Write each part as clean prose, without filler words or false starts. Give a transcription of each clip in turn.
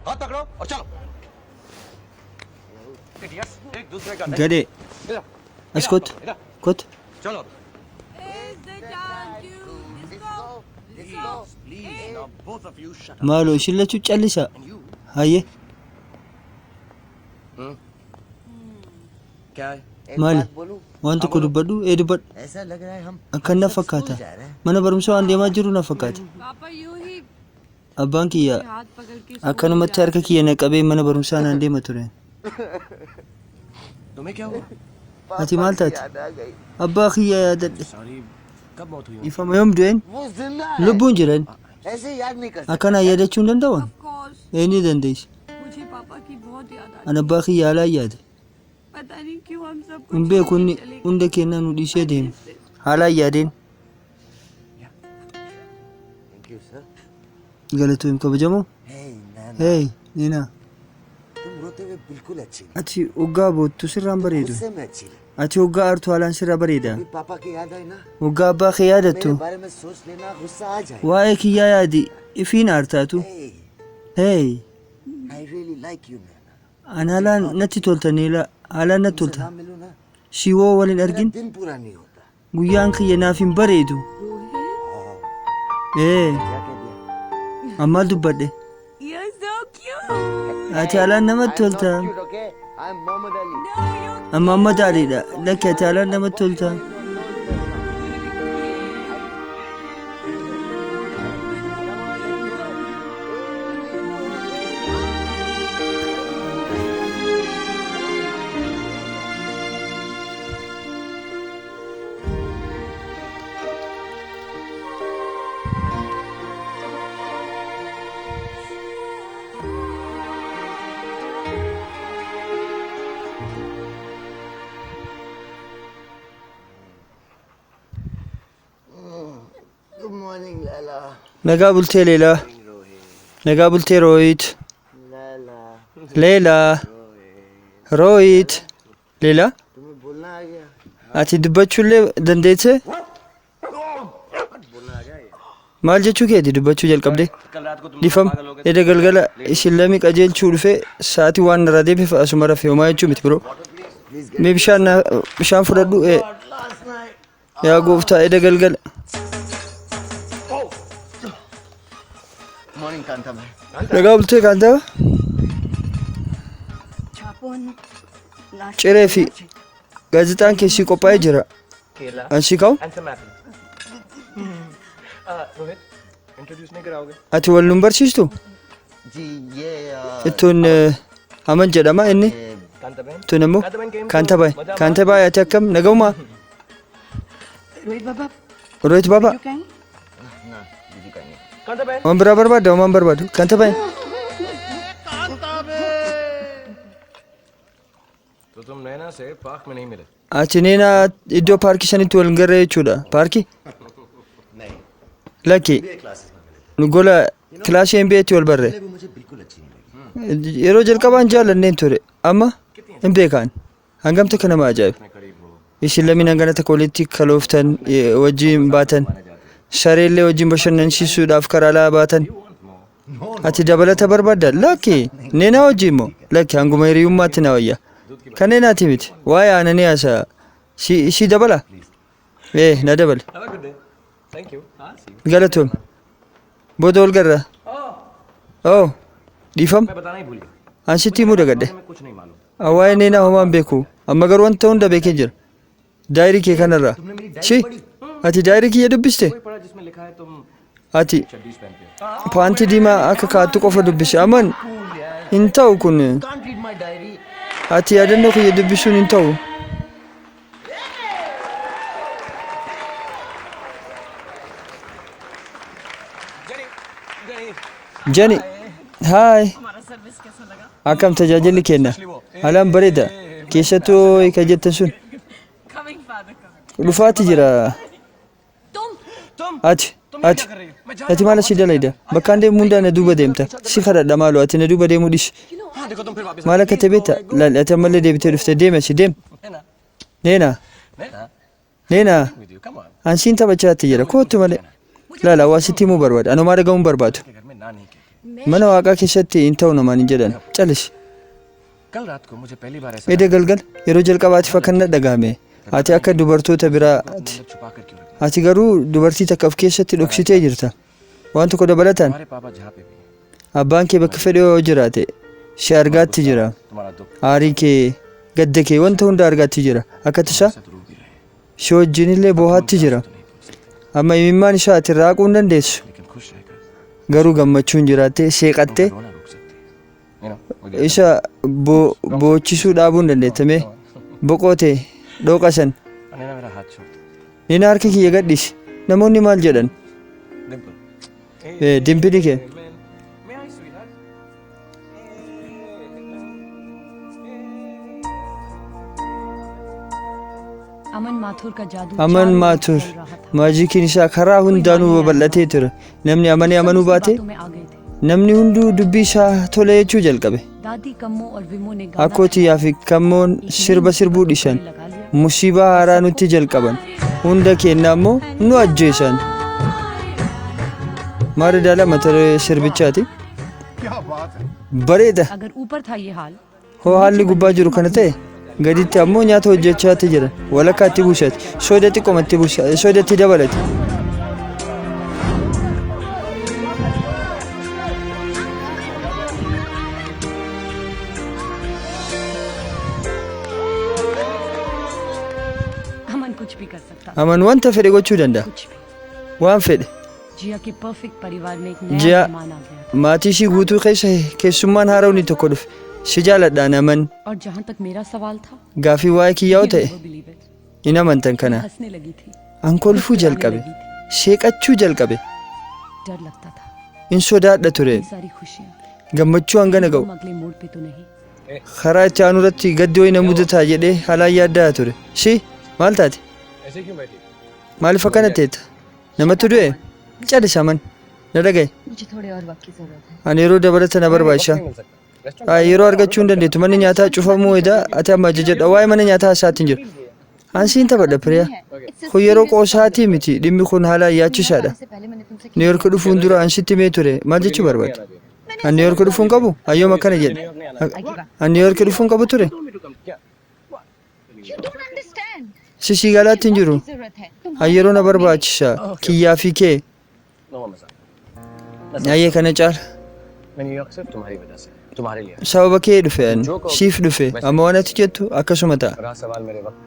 हाथ पकड़ो और चलो। Idiots, एक दूसरे का नहीं। Gadhee. इधर, As kottu. इधर, Kottu. चलो। Is the time to disco? Disco. Please, now both of you shut up. Maaloo isin lachuu callisaa. And you, Hayyee. क्या है? एक Maali? बात बोलूं? Waan tokko dubbadhu. Ee dubbadhu. ऐसा लग रहा है हम Akkan na सब स्कूल fakkaata. जा रहे हैं। Mana barumsaa waan deemaa jiru na fakkaata. पापा यूं ही Abbaan kiyya हाथ पकड़ के स्कूल akkanumatti जा harka kiyya na qabee mana barumsaa naan deema ture. तुम्हें क्या हुआ? Ati maal की taate? याद आ गई। Abbaa kiyya yaadadhe. Sorry, कब मौत हुई? Ifama yoom du'een? वो जिंदा है। Lubbuun jiran. ऐसे याद नहीं कर सकता। Akkanaan yaadachuu hin danda'an? Of course Ee ni dandeessi. मुझे पापा की बहुत याद आती Ani abbaa kiyya haalaan yaada. पता नहीं क्यों हम सबको Hin छोड़ beeku के inni चले गए। hunda keenya nu dhiisee deeme. Haalaan yaadeen. Thank you sir. Galatoom kabajamoo. Hey Naina, Hey Nina. तुम रोते हुए बिल्कुल अच्छी नहीं। Ati hoggaa boottu sirraan bareedu. गुस्से में अच्छी लगी। Ati hoggaa aartu haalaan sirraa bareeda. कभी पापा की याद आई ना, Hoggaa abbaa kee मेरे yaadattu. बारे में सोच लेना, गुस्सा आ जाए। Waa'ee kiyyaa yaadi ifiin aartaatu. Hey, Hey I really like you Naina. Ani haalaan natti tolta Neela. Haalaan natti तुमसे tolta. ना मिलूं ना, Si woo waliin मेरा argin दिन पूरा नहीं होता। guyyaan kiyya naaf hin bareedu. Rohit Ee क्या कह दिया? an maal dubbadhe? You are so cute. Ati haalaan namatti I'm not tolta. cute, okay? I'm Mohammed Ali. No you An Muhammad Aliidha. Lakki ati haalaan namatti tolta. Good morning, Laila. Nagaa bultee Leelaa. Nagaa bultee Rooyit. Laila, Leelaa. Rooyit. Leelaa. तुम्हें बोलना आ गया? Ati dubbachuullee dandeessee? Maal jechuu keeti dubbachuu jalqabde? कल रात को तुम Dhifama. पागल हो गए। Eda galgala isin lami qajeelchuu dhufe sa'aatii waan narraa deebiif asuma rafe homaa jechuu miti biroo. Please get Mee bishaan naa bishaan fudhadhu. Ee, last night. Yaa gooftaa eda galgala. Morning, Kanta bhai. Nagaa bultee Kaantaa. Ciree fi gaazexaan keessi qophaa'ee jira. केला An si ka'u? And some apple. Rohit, introduce नहीं कराओगे? Ati wal nun barsiistu? जी ये Ittuun Aman jedhama inni. ये Kanta बहन। Tun immoo Kanta बहन केम? Kaantabaay. Kaantabaay ati akkam nagaumaa? Rohit Baba, Rohit Baba. you can? ना दीदी का नहीं। Kanta बहन। Waan biraa barbaadda homaan barbaadu. Kaantabaay. तो तुम नैना से पार्क में नहीं मिले? Ati Neenaa iddoo paarkii sanitti wal hin garree jechuudha. Paarkii? नहीं, Lakki. ये क्लासेस में मिले थे। Nu gola kilaasii NBAtti wal barre. पहले भी मुझे बिल्कुल अच्छी नहीं लगी। Yeroo jalqabaan jaallanneen ture. Amma hin beekaan. Hangam takka nama ajaa'iba. में करीब हो। Isin lamiin hangana takka walitti kalooftan wajjin baatan. Sareellee wajjin bashannansiisuudhaaf karaa laa baatan. Ati dabalata barbaadda? Lakki. Neenaa wajjin immoo? Lakki hanguma hiriyummaatti na wayya. Kan neenaati miti. Waa'ee aananii haasa'a. Si si dabala? Ee na dabala. Have a good day. Thank you. हाँ, see you. Galatoom. Booda wal garra. Oh. Dhiifama. मैं बताना ही भूल गया। An sitti himuu dagadhe. मैं कुछ नहीं मालूम। Waa'ee Neenaa homaa hin beeku. Amma garuu wanta hunda beekee jira. Daayirii kee kanarraa. Shi. Ati daayirii kiyya dubbiste? कोई पढ़ा जिसमें लिखा है तुम Ati चड्डीज पहनते हो। paantii diimaa akka kaa'attu qofa dubbise. Aman hin ta'u kun. Can't read my diary. Ati yaadannoo kiyya dubbisuun hin ta'u. Jani. Haay. Akkam tajaajilli kenna? Haalaan bareeda. Keessattuu ka jettan sun. Dhufaati jira. Ati. Ati. Ati maal asii dalayda? Bakkaan deemu hundaa na duuba deemta. Si kadhadha maaloo ati na duuba deemuu dhiisi. हाँ देखो, तुम फिर वापस Maal akka ta'e beekta? Laal ati ammallee deebitee dhufte deemi asii deemi. है ना? Neenaa. Naina, Neenaa. With you, come on. An siin taphachaatti jira. Kootu malee. Laala waa sitti himuu barbaada. Anumaa dhaga'uun barbaadu. के घर में ना नहीं कहते। Mana waaqaa keessatti hin ta'u namaan hin jedhan. Calisi. कल रात को मुझे पहली बार ऐसा Eda galgal yeroo jalqabaatiif akka na dhagahame. Ati akka dubartoota biraati. लगा, छुपा कर क्यों रखना Ati garuu dubartii takka of keessatti dhoksitee jirta. Waan tokko dabalataan तुम्हारे पापा जहाँ पे भी हैं, abbaan kee bakka fedhe yoo jiraate si argaatti jira. तुम्हारा दुख Aarii kee, gadda kee wanta hunda argaatti jira. Akka tasaa साथ रो भी रहे हैं si wajjinillee boohaatti jira. तो नहीं बोल सकते Amma imimmaan isaa ati raaquu hin dandeessu. लेकिन खुश रहकर Garuu gammachuun jiraattee seeqattee रोना रोक सकते हैं You know, we get isa boochisuu dhaabuu hin dandeettame. Boqote dhooqa san. Naina मेरा हाथ छोड़ दो Nina harka kiyya gadhiisi. Namoonni maal jedhan? Dimple Dimpili kee. May I, sweetheart? Aman Mathur का जादू Aman चारों ओर Maatur फैल रहा था। maajikiin isaa karaa hundaanuu babal'atee ture. Namni amanee सब amanuu उसकी baate बातों में आ गए थे। namni hunduu dubbii isaa tole jechuu jalqabe. दादी कम्मो और विमो ने गाना Akkootii fi kammoon sirba sirbuu dhiisan. लगा लिया। Musiibaa haaraa nutti jalqaban. Hunda keenya ammoo nu ajjeesan. Maali daala mata duree sirbichaati. Bareeda. अगर ऊपर था ये हाल Hoo haalli gubbaa jiru kana ta'e gaditti ammoo nyaata hojjechaati jira. Walakkaatti buusati. Soda xiqqoomatti buusa. Soodatti dabalate. अमन कुछ भी कर सकता था, Aman wanta fedhe gochuu danda'a. कुछ भी। Waan fedhe. जिया के परफेक्ट परिवार में एक नया जिया मेहमान आ गया था maatii ishii guutuu keessa keessummaan haaraan tokko dhufe. Si jaaladhaan aman और जहाँ तक मेरा सवाल था gaafii waa'ee kiyyaa'u you ta'e never believe it। hin amantan kana. हंसने लगी थी, An kolfuu jalqabe. Seeqachuu jalqabe. डर लगता था। In sodaadha ture. ये सारी खुशियाँ Gammachuu hangana ga'u. हम अगले मोड़ पे तो नहीं। Karaa itti aanu irratti gaddi wayii na mudataa jedhee haalaan yaaddaa ture. Si maal taate? ऐसे क्यों बैठी Maaliif akkana teetta? Namatti du'e? Calisa aman. Na dhagaye. मुझे थोड़े और वक्त की जरूरत है। Ani yeroo dabalata na barbaachisa. नहीं मिल सकता restaurant Yeroo argachuu hin dandeettu. Manni nyaataa cufamuu edaa ati amma ajajadha. Waa'ee mana nyaataa haasa'aatiin jira. An siin taphadha Piriyaa. Kun yeroo qoosaatii miti. Dhimmi kun haalaan yaachisaadha. इससे पहले मैंने तुमसे Niiyork dhufuun dura an sitti himee ture. Maal jechuu barbaadde? An Niiyork dhufuu hin qabu? Ayyoom akkana jedhe. An Niiyork dhufuu hin qabu ture? You don't understand. Sisii galaatti hin jiru. जरूरत है। An yeroo na barbaachisa. Kiyyaa fi kee. No मजा Ayyee kana caala. मैं न्यूयॉर्क सिर्फ तुम्हारी वजह से तुम्हारे लिए Sababa kee dhufe an. Siif dhufe. Amma waan ati jettu akkasuma ta'a. रहा सवाल मेरे वक्त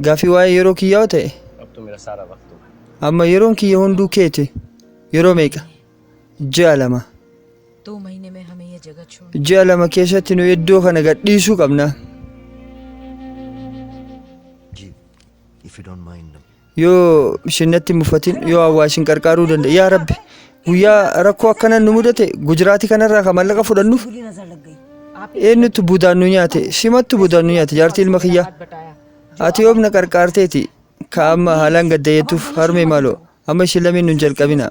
Gaafii waa'ee yeroo kiyyaa'u ta'e. अब तो मेरा सारा वक्त तुम्हारा Amma yeroon kiyya hunduu keeti. Yeroo meeqa? Ji'a 2. 2 महीने में हमें ये जगह छोड़ Ji'a 2 keessatti nu iddoo kana gadhiisuu qabna. Ji if you don't mind Yoo ishinnatti mufatin yoo hawaashin qarqaaruu danda'a. Yaa Rabbi guyyaa rakkoo akkanaan nu mudate Gujiraatii kanarraa kan maallaqa fudhannuuf बुरी नजर लग गई। आप eenyutu budaan nu nyaate simattu budaan nu nyaate jaartii ilma kiyyaa. हाथ बटाया। Ati yoomna qarqaarteeti ka amma haalaan gaddayeetuuf harmee maaloo amma ishin lameen nun jalqabina.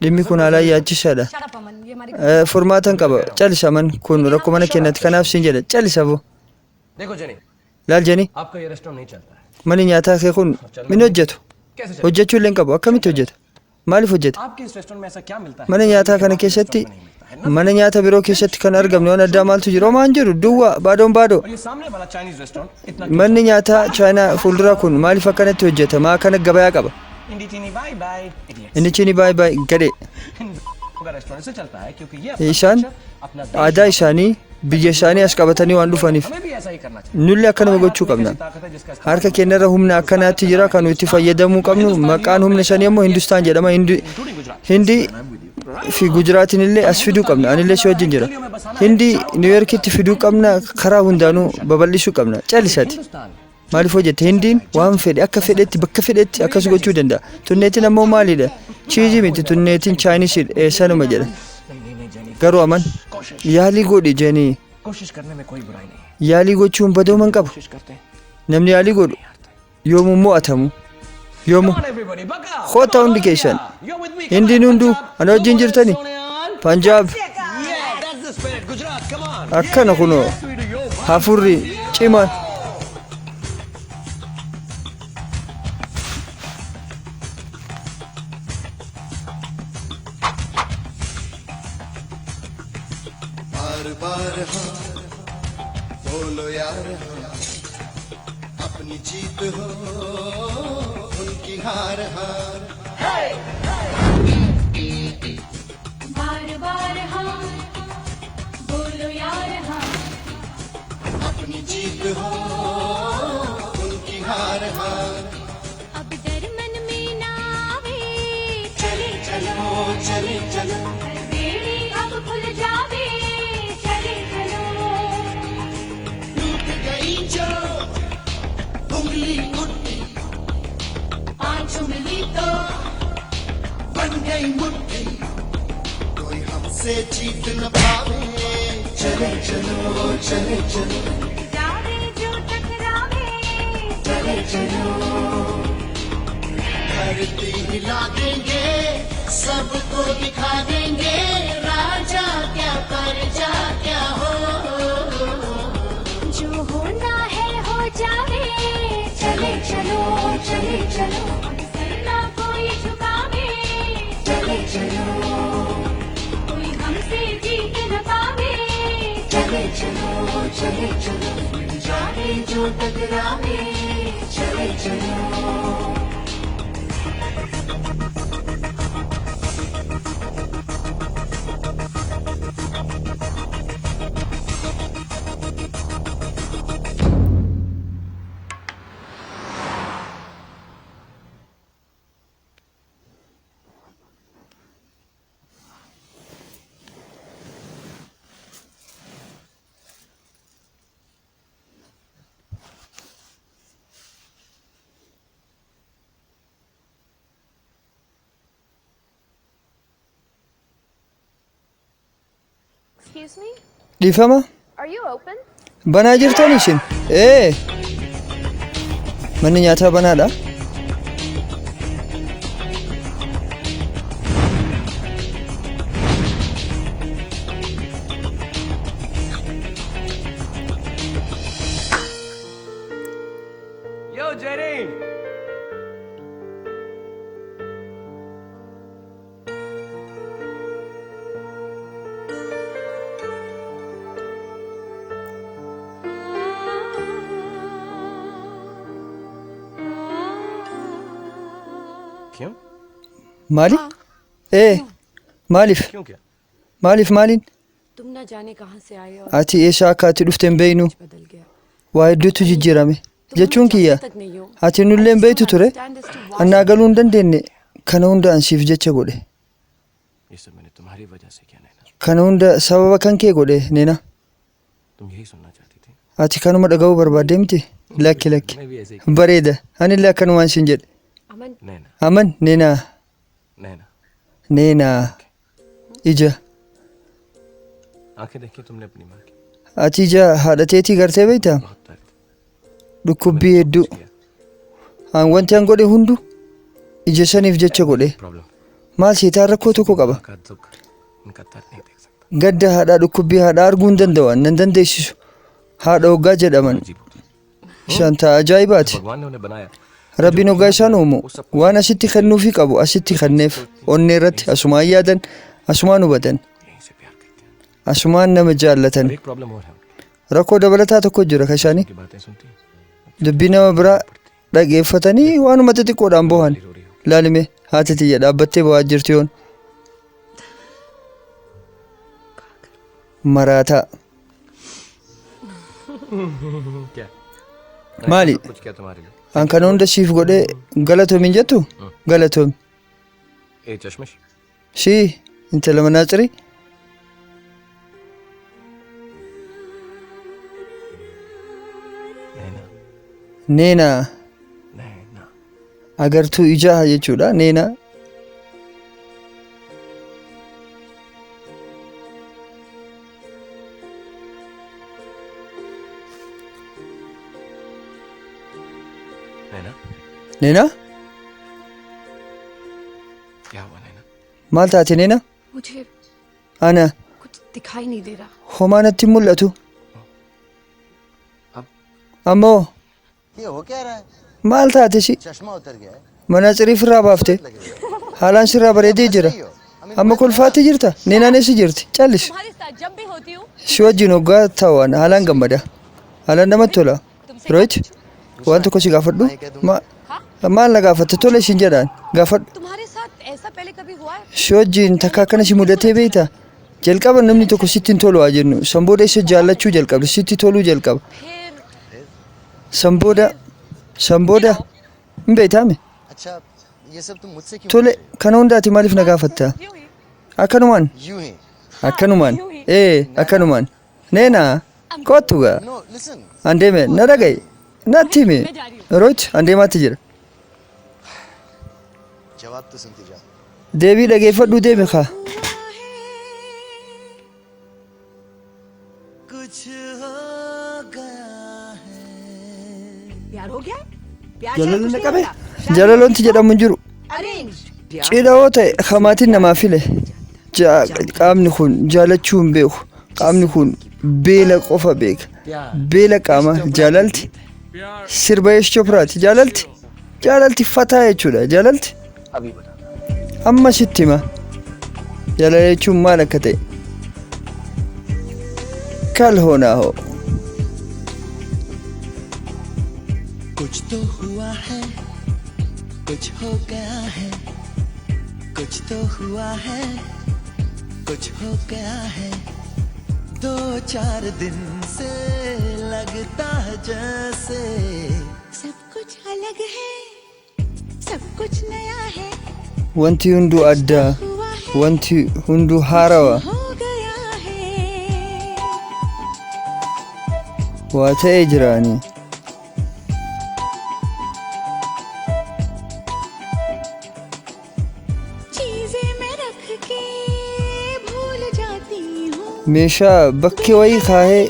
Dhimmi kun haalaan yaachisaadha. Shut up अमन, ये हमारी Furmaatan qaba calisa man kun rakkoo mana keenyatti kanaaf siin jedha calisa boo. देखो jenny Laal jenii आपका ये रेस्टोरेंट नहीं चलता है manni nyaataa kee kun min hojjetu. कैसे चलेगा Hojjechuu illee hin qabu akkamitti hojjeta? Maaliif hojjeta? आपके इस रेस्टोरेंट में ऐसा क्या मिलता है Mana nyaataa kana keessatti mana nyaata biroo keessatti kan argamne waan addaa maaltu jiru? Homaa hin jiru duwwaa baadoon baadoo. और ये सामने वाला चाइनीज रेस्टोरेंट इतना Manni nyaataa chaayinaa fuuldura kun maaliif akkanatti hojjeta? Maa akkana gabayaa qaba? इंडी चीनी bye bye idiots Inni chini baay'ee baay'ee gadhee. का रेस्टोरेंट से चलता है क्योंकि ये अपना Isaan culture, अपना देश, aadaa isaanii biyya isaanii as qabatanii waan dhufaniif हमें भी ऐसा ही करना चाहिए nulli akkanuma gochuu qabna. ताकत है जिसका Harka keenyarra humna akkanaatti jira kan nuti fayyadamuu qabnu maqaan humna isaanii ammoo Hindustaan jedhama. Hindii fi Gujaraatiin illee as fiduu qabna. Anillee si wajjin jira. Hindii Niiyorkitti fiduu qabna karaa hundaanuu babal'isuu qabna. Callisati. Maaliif hojjette? Hindiin waan fedhe akka fedhetti bakka fedhetti akkas gochuu danda'a. Tunneetiin ammoo maalidha? Chiizii miti tunneetiin chaayinisidha. Eessanuma jedha. नहीं नहीं नहीं jenny Garuu aman yaalii godhi jenii कोशिश करने में कोई बुराई नहीं है yaalii gochuun badooman qabu. कोशिश करते हैं Namni yaalii godhu yoomuu mo'atamu. Yoomuu everybody बका Kottaa hundi keessan. You with me Hindiin hunduu ana wajjin jirtani. Panjaab that's the spirit Gujarat come on akkana kunoo hafuurri cimaan. बार बार हाँ बोलो यार हाँ अपनी जीत हो उनकी हार हार। बार बार हाँ बोलो यार हाँ अपनी जीत हो उनकी हार हार। अब डर मन में ना आवे चले चलो चले चलो हर बेड़ी अब खुल जावे चले चलो। टूट गई जो उंगली मुट्ठी पाँच उंगली तो बन गई मुट्ठी कोई हमसे जीत न पावे चले चलो चले चलो जावे जो टकरावे चले चलो धरती हिला देंगे सबको दिखा देंगे राजा क्या परजा क्या हो। जो होना है हो जावे चले चलो चले चलो अब सर ना कोई झुकावे चले चलो कोई हमसे जीत न पावे चले चलो चले चलो मिट जाए जो टकरावे चले चलो। Excuse me? Dhiifama? Are you open? Banaa jirtan isin? Ee. Manni nyaataa banaadha. Yo, Jenny! क्यों Maali? Ee. Maaliif? क्यों क्या Maaliif maaliin? तुम ना जाने कहाँ से आए और Ati eessaa akka ati dhufte hin beeknu. बदल गया। Waa hedduutu jijjiirame. Jechuun kiyya. तक नहीं हो। Ati nullee hin beektu ture. Annaa galuu hin dandeenye. Kana hunda an siif jecha godhe. ये सब मैंने तुम्हारी वजह से किया नैना। Kana hunda sababa kan kee godhe Neena. तुम यही सुनना चाहती थी। Ati kanuma dhaga'uu barbaaddee miti? Lakki lakki. मैं भी ऐसे ही। Bareeda. Anillee akkanumaan siin jedhe. अमन नैना Aman Neenaa. नैना Neenaa. Ija. आंखें देखी तुमने अपनी माँ की? Ati ija haadha teetii gartee beektaa? बहुत दर्द Dhukkubbii hedduu. किया। An wanti an godhe hundu ija saniif jecha godhe. Problem Maal seetaan rakkoo tokko qaba. का दुख उनका दर्द नहीं देख सकता। Gadda haadhaa dhukkubbii haadhaa arguu hin danda'u. An nan dandeessisu. Haadha hoggaa jedhaman. अजीब होती है। Isaan ta'a ajaa'ibaati. भगवान ने उन्हें बनाया। Rabbiin hoggaa isaan uumu waan asitti kennuufii qabu asitti kenneef onnee irratti asumaan yaadan asumaan hubatan यहीं से प्यार करते हैं। asumaan nama jaallatan. और एक प्रॉब्लम और है उनकी। Rakkoo dabalataa tokko jira ka isaanii उनकी बातें सुनती हैं, dubbii nama biraa dhageeffatanii waanuma xixiqqoodhaan bohan. रो रही होगी। Laalime haati tiyya dhaabbattee bo'aa jirti yoon. Maraataa. क्या Maali? सब कुछ किया तुम्हारे लिए। An kana hunda siif godhee galatoomi hin jettu? Galatoomi. ए चश्मिश Sii intala manaatsirii. नैना Neenaa नैना agartuu ijaa jechuudha. Neenaa. नैना Neenaa क्या हुआ नैना? Maal taate Neenaa? मुझे Ana कुछ दिखाई नहीं दे रहा। Homaa natti hin mul'atu. अब Ammoo ये हो क्या रहा है? Maal taate si? चश्मा उतर गया है। Manaatsirii ofirraa baafte. Haalaan sirraa bareedee jira. Amma kolfaatti jirta. Neenaan eessa jirti? Callis. तुम्हारे साथ जब भी होती हूँ Si wajjin hoggaa taa'u an haalaan gammada. Haalaan namatti tola. Rohit, waan tokko si gaafadhu? Maal na gaafatta? Tole siin jedhaan. Gaafadhu. तुम्हारे साथ ऐसा पहले कभी हुआ है? Si wajjin takka akkana si mudatee beektaa? Jalqaba namni tokko sitti hin tolu haa jennu. San booda isa jaallachuu jalqabda. Sitti toluu jalqaba. फिर San booda san booda hin beektaame? अच्छा ये सब तुम मुझसे क्यों Tole kana hunda ati maaliif na gaafatta? यूं ही Akkanumaan यूं ही akkanumaan ee akkanumaan Neenaa kottu gaa no listen an deeme na dhaga'i natti himi Rohit an deemaatti jira. जवाब तो सुनती जाओ Deebii dhageeffadhuu deemi kaa. कुछ हो गया है प्यार हो गया प्यार Jaalalli na qabe. Jaalala wanti jedhamu hin jiru. Arrange Cidha yoo ta'e hamaatiin namaa file. Qaamni kun jaalachuu hin beeku. Qaamni kun beela qofa beeka. Beela qaama jaalalti sirba Yesh Chopraati. Jaalalti jaalalti fataa jechuudha. Jaalalti amma sitti hima. Jaalala jechuun maal akka ta'e. Kal hoonaa hoo. कुछ तो हुआ है कुछ हो गया है कुछ तो हुआ है कुछ हो गया है दो चार दिन से लगता है जैसे सब कुछ अलग है सब कुछ नया है Wanti hunduu addaa. हुआ है Wanti hunduu haarawa. हो गया है Waa ta'ee jiraani. चीजें मैं रख के भूल जाती हूँ Meeshaa bakkee wayii kaahee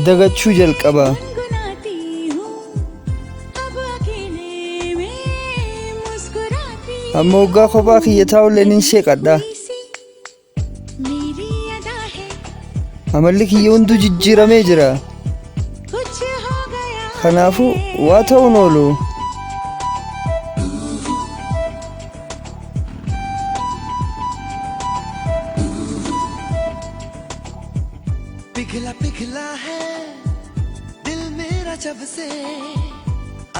dagachuu jalqaba. गुनगुनाती हूँ अब अकेले में मुस्कुराती Amma waggaa kophaa kiyya taa'ullee nin seeqadha. हुई सी मेरी अदा है Amalli kiyya hunduu jijjiiramee jira. कुछ हो गया Kanaafuu waa ta'uun oolu. पिघला पिघला है दिल मेरा जब से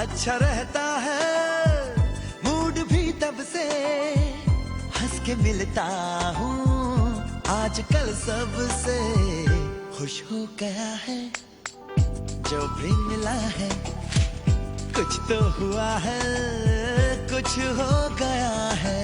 अच्छा रहता है मूड भी तब से हंस के मिलता हूँ आजकल सबसे खुश हो गया है जो भी मिला है कुछ तो हुआ है कुछ हो गया है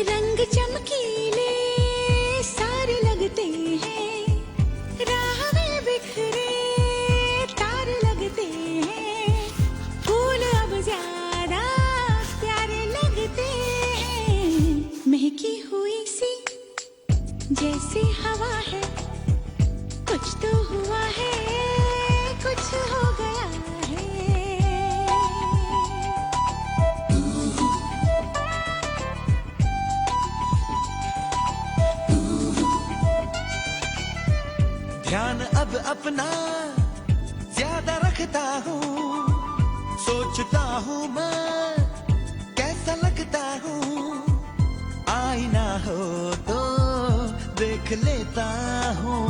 रंग चमकीले सारे लगते हैं राह में बिखरे तारे लगते हैं फूल अब ज्यादा प्यारे लगते हैं महकी हुई सी जैसे हवा है कुछ तो हुआ है कुछ हो गया है ध्यान अब अपना ज्यादा रखता हूँ सोचता हूँ मैं कैसा लगता हूँ आईना हो तो देख लेता हूँ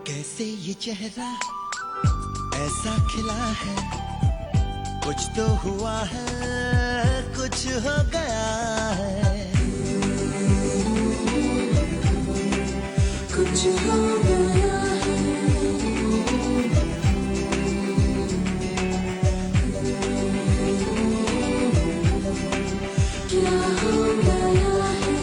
कैसे ये चेहरा ऐसा खिला है कुछ तो हुआ है कुछ हो गया है कुछ हो गया है क्या हो गया है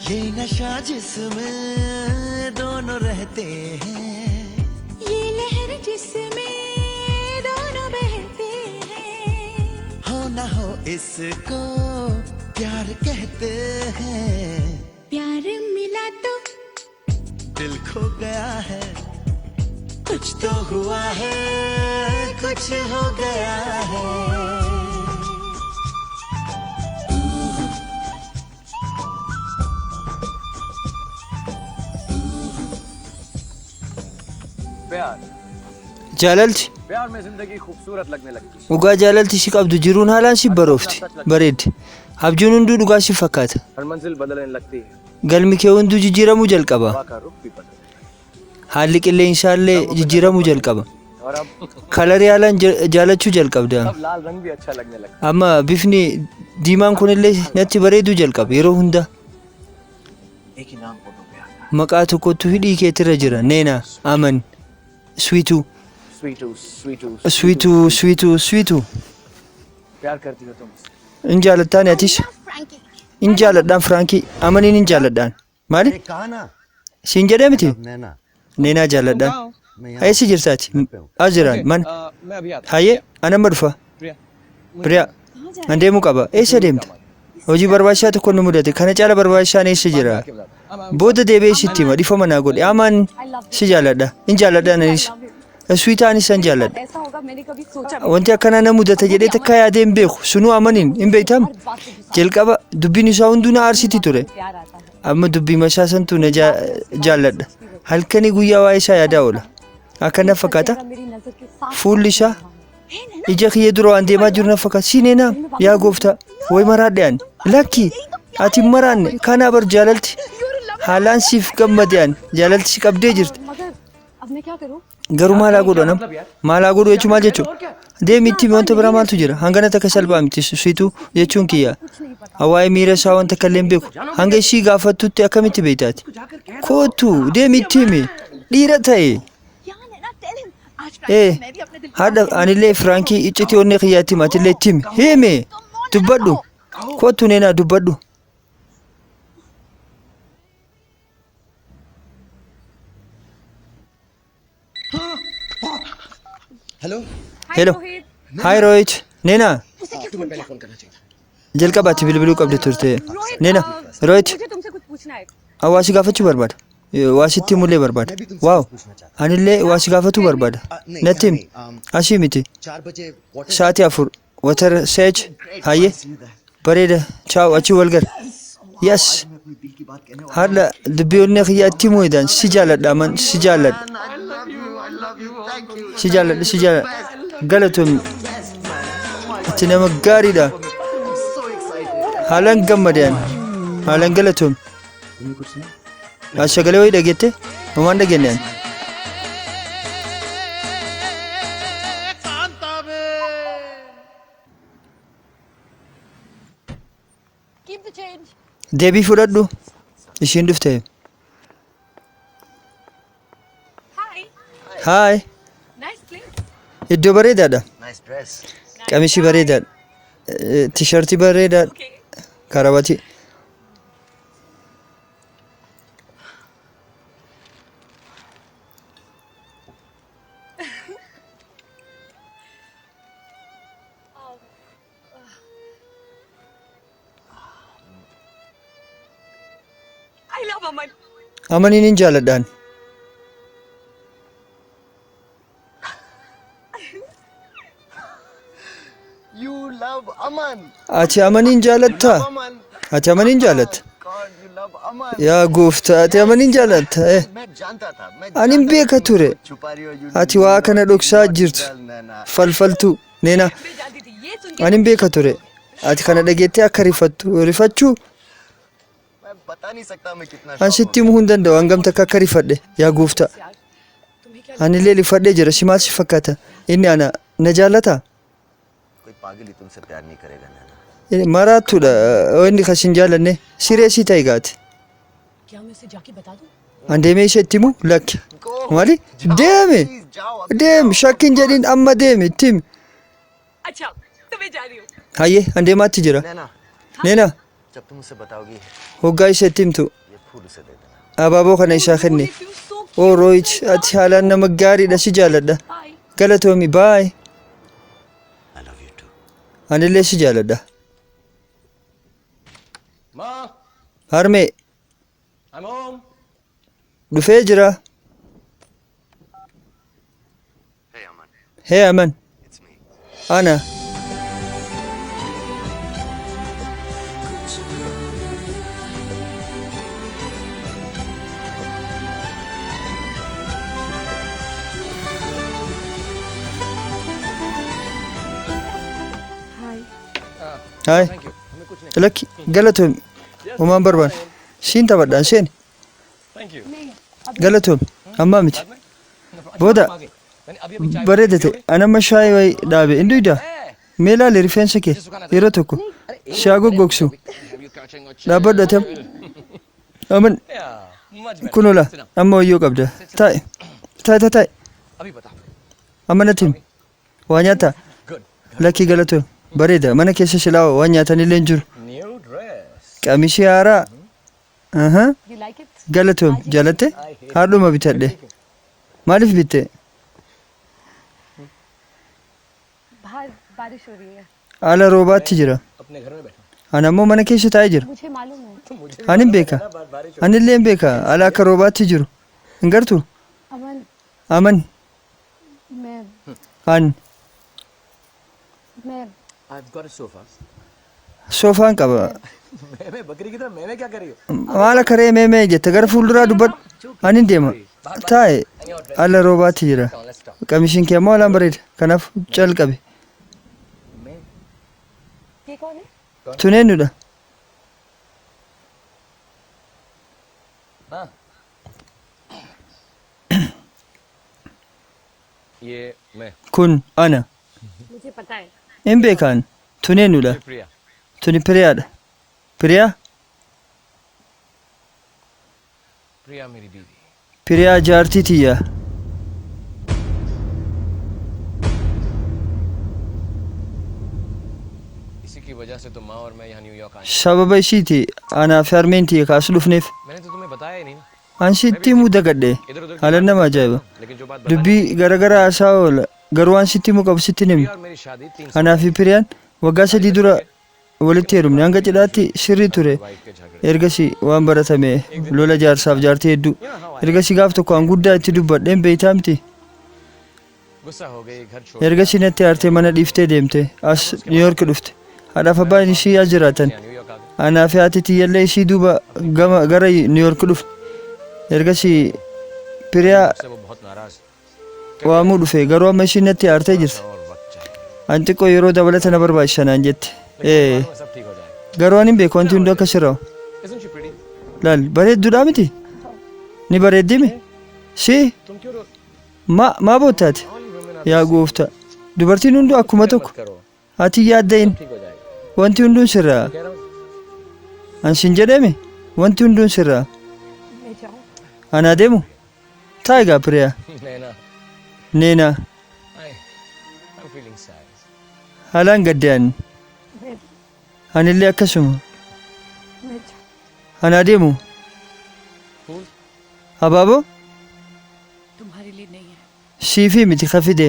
ये नशा जिसमें दोनों रहते हैं ये लहर जिसमें दोनों बहते हैं हो ना हो इसको प्यार कहते हैं प्यार मिला तो दिल खो गया है कुछ तो हुआ है कुछ हो गया है। Jaalalti प्यार में जिंदगी खूबसूरत लगने लगती है। Dhugaa jaalalti si qabdu jiruun haalaan si baroofti bareeddi. Abjuun hunduu dhugaa si fakkaata. हर मंजिल बदलने लगती है। Galmi kee hunduu jijjiiramuu jalqaba. हवा का रुख भी बदलने लगता Haalli qilleensaallee jijjiiramuu jalqaba. है और अब Kalarii haalaan jaalachuu jalqabda. अब लाल रंग भी अच्छा लगने लगता Amma bifni diimaan kunillee natti bareeduu jalqaba yeroo hunda. है। एक ही नाम होठों पे आता Maqaa tokkotu hidhii keetirra jira. Neena, Aman, Sweetuu, है। स्वीटू स्वीटू Sweetuu, Sweetuu, Sweetuu. प्यार करती हो तुम। In jaalattaan atis? In jaaladhaan Firaankii. Amaniin in jaaladhaan. Maali? मैंने कहा ना Siin jedhee miti? नैना Neenaa jaaladhaan. मैं यहाँ Eessa jirtaati? As jiraan mana. मैं अभी आता Hayyee anamma dhufa. Priya Biriyaa. An deemuu qaba. Eessa deemta? Hojii barbaachisaa tokko nu mudate. Kana caala barbaachisaan eessa jira? Booda deebi'ee sitti hima. Dhiifama naa godhe. Aman si jaaladha. In jaaladha anis. Sweetaanis san jaaladha. ऐसा होगा मैंने कभी सोचा भी Wanti akkanaa na mudata jedhee takka yaadee hin beeku. Sunuu amaniin hin beektam. हर बात से गुस्सा Jalqaba dubbiin isaa hunduu na aarsiti ture. प्यार आता है। Amma dubbii masaa santu na jaalladha. Halkanii guyyaa waa'ee isaa yaadaa oola. Akka na fakkaata. चेहरा मेरी नजर के सामने Fuulli isaa ija kiyya dura waan deemaa jiru na fakkaata. Si neenaa yaa gooftaa wayi maraadhe ani. Lakki ati hin maraanne kanaa bar jaalalti. Haalaan siif gammade ani jaalalti si qabdee jirti. मगर अब मैं क्या करूं? Garuu maalaa godhu anam? Maalaa godhu jechuun maal jechuudha? Deemi itti himi wanta biraa maaltu jira? Hangana takka salphaa miti sweetuu jechuun kiyya. Waa'ee miira isaa wanta akka illee hin beeku. Hanga ishii gaafattutti akkamitti beektaati? Kootu deemi itti himi. Dhiira ta'e. Yeah Naina, tell him आज Ee मैं भी अपने दिल haadha anillee Firaankii iccitii onnee kiyyaatti hima atillee itti himi. Himi dubbadhu. Kootu neenaa dubbadhu. Hello Hello. Hi Rohit. Neenaa jalqabaatti bilbiluu qabdi turte. Neena Rohit मुझे तुमसे कुछ पूछना है। waa si gaafachuu barbaada. Waa sitti himullee barbaada. Waaw anillee waa si gaafatuu barbaada. Natti himi. Asii miti. 4 बजे water Sa'aatii 4 water seech hayyee bareeda chaaw achi wal gara. Yes. अपनी दिल की बात कहने Haadha dubbii onnee kiyyaatti himuu edaan si jaaladha aman si jaaladha. Si jaaladha si jaaladha. Galatoom ati nama gaariidha. Haalaan gammade ani. Haalaan galatoom. Sagalee wayii dhageette? Homaan dhageenye ani. Keep the change. Deebii fudhadhu. Ishiin dhufte. Hi. Haay. Nice place. Iddoo bareedaadha. Nice dress. Qamisii bareedaadha. Tishartii bareedaadha. Okay. Karabatii. I love Aman. Amaniin hin jaaladhaan. You love Aman. Ati amaniin jaalattaa? Aman. Ati amaniin jaalatta? God, you love Aman. Yaa gooftaa ati amaniin jaalatta? मैं जानता था मैं Ani hin beeka ture. छुपा रही हो you Ati waa kana dhoksaa jirtu. Falfaltuu. Neena मैं जानती थी ये सुन के ani hin beeka ture. Ati kana dhageettee akka rifattu rifachuu मैं बता नहीं सकता मैं कितना an sitti himuu hin danda'u hangam takka akka rifadhe yaa gooftaa. यार तुम्हें क्या Anillee rifadhee jira si maal si fakkaata? Inni ana na jaalataa? कोई पागल ही तुमसे प्यार नहीं करेगा नैना। Maraattuudha inni kan sin jaalanne siree si ta'e gaati. क्या मैं उसे जाके बता दूं? An deemee ishee itti himu lakki. Maali? Deemi! जाओ Deemi! Shakkiin jedhiin amma deemi itti himi. अच्छा तो मैं जा रही हूँ। Hayyee an deemaatti jira. नैना Neena जब तुम उसे बताओगी hoggaa ishee itti himtu ये फूल उसे दे देना। abaaboo kana isaa kenne. You so Oo Rohit ati haalaan nama gaariidha si jaaladha. Bye. Galatoomi baay. I love you too. Anillee si jaaladha. Ma, Harmee I'm home. dhufee jira. Hey Aman, Hee Aman. it's me. Ana. Hayi. Lakki galatoomi. Homaan barbaanne. Siin taphadhaan seeni. Galatoomi. Ammaa miti. Booda bareeda ta'e. Ani amma shaayii wayii dhaabe. Hin duydaa? Mee ilaali rifeensa kee yeroo tokko si haa goggogsu. Dhaabbadhu ati amma. Aman kun ola amma wayyoo qabda. Taa'i. Taa'i taa'i taa'i. Amma natti himi. Waa nyaattaa? Lakkii galatoomi. Bareeda mana keessa silaa waan nyaatan illee hin jiru. Qamisii haaraa. Aha. You like it? Galatoomi. Jaalatte? Haadhuma bitadhe. Maaliif bitte? बाहर बारिश हो रही है Ala roobaatti jira. Ani ammoo mana keessa taa'ee jira. मुझे मालूम है Ani hin beeka. Ani illee hin beeka. Ala akka roobaatti jiru. Hin gartuu? Aman Aman. मैं An मैं soofaan qaba. Maal akka re'ee mee mee jette gara fuulduraa dubbadhu. Ani hin deema. Taa'e ala roobaatti jira. Qamisiin kee ammoo alaan bareeda. Kanaaf calqabe. ये कौन है Tun eenyudha? ये मैं Kun ana. मुझे पता है Hin beekaan. Tun eenyudha? Priya Tuni Piriyaadha. Piriyaa? Priya मेरी बीवी Piriyaa jaartii tiyya. इसी की वजह से तो माँ और मैं यहाँ न्यूयॉर्क आए Sababa ishiiti anaa fi harmeen tiyya kaas dhufneef. मैंने तो तुम्हें बताया ही नहीं ना An sitti himuu dagadhe. इधर उधर Haalaan nama ajaa'iba. लेकिन जो बात बतानी Dubbii garagaraa haasaa oola. Garuu waan sitti himuu qabu sitti hin himne. प्रिया और मेरी शादी 3 साल Anaa fi Piriyaan waggaa 3 dura walitti heerumne. Hanga cidhaatti sirrii ture. Wife के झगड़े Ergasii waan baratame lola jaarsaaf jaartii hedduu. Ergasii gaaf tokko an guddaa itti dubbadheen beeytaa miti. गुस्सा हो गई घर छोड़ Ergasii natti aartee mana dhiiftee deemte. As Niiyork dhufte. Haadhaaf abbaan ishii as jiraatan. New York आ गई Anaa fi haati tiyyallee ishii duuba gama gara Niiyork dhufte. Ergasii Piriyaa उससे वो बहुत नाराज waamuu dhufe garuu amma ishiin natti aartee jirti. और वक्त चाहिए An xiqqoo yeroo dabalata na barbaachisa naan jette. Ee बाद में सब ठीक हो जाएगा garuu ani hin beeku wanti hundi akka sirraa'u. Isn't she pretty? Laal bareedduudhaa miti? Ni bareeddimi? Si तुम क्यों रो ma maa boottaati? Yaa gooftaa dubartiin hunduu akkuma tokko करो ati yaadda'in ठीक हो जाएगा wanti hunduun sirraa. कह रहा हूँ An sin jedheme wanti hunduun sirraa. मैं जाऊँ An adeemu taa'i gaa Piriyaa Naina Neenaa I I am feeling sad haalaan gadde ani. Anillee akkasuma. मैं जाऊँ An adeemu abaaboo तुम्हारे लिए नहीं है siifii miti ka fide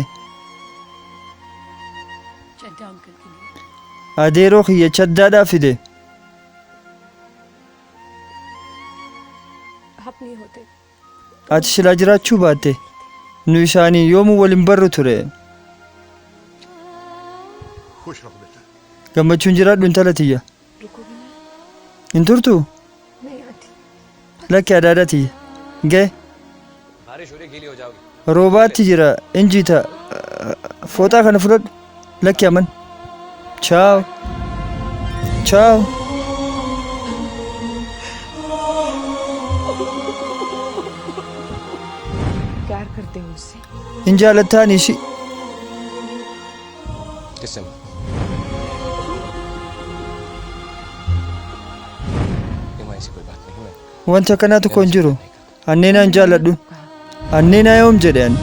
Chadda uncle के लिए adeeroo kiyya chaddaadhaa fide. आप नहीं होते Ati silaa jiraachuu baatte nu isaanii yoomuu waliin barru ture. खुश रहो बेटा Gammachuun jiraadhu intala tiyya. रुकोगे ना Hin turtuu? नहीं आती Lakki adaadha tiyya. Ga'e बारिश हो रही गीली हो जाओगी roobaatti jira injita fooxaa kana fudhadhu. Lakki aman. Chaaw. Chaaw. प्यार करते हो उससे Hin jaalattaan ishii. किससे माँ ये माँ ऐसी कोई बात नहीं मैं Wanta akkanaa tokko hin jiru. Anneenaa hin jaalladhu. Anneenaa yoom jedhe ani.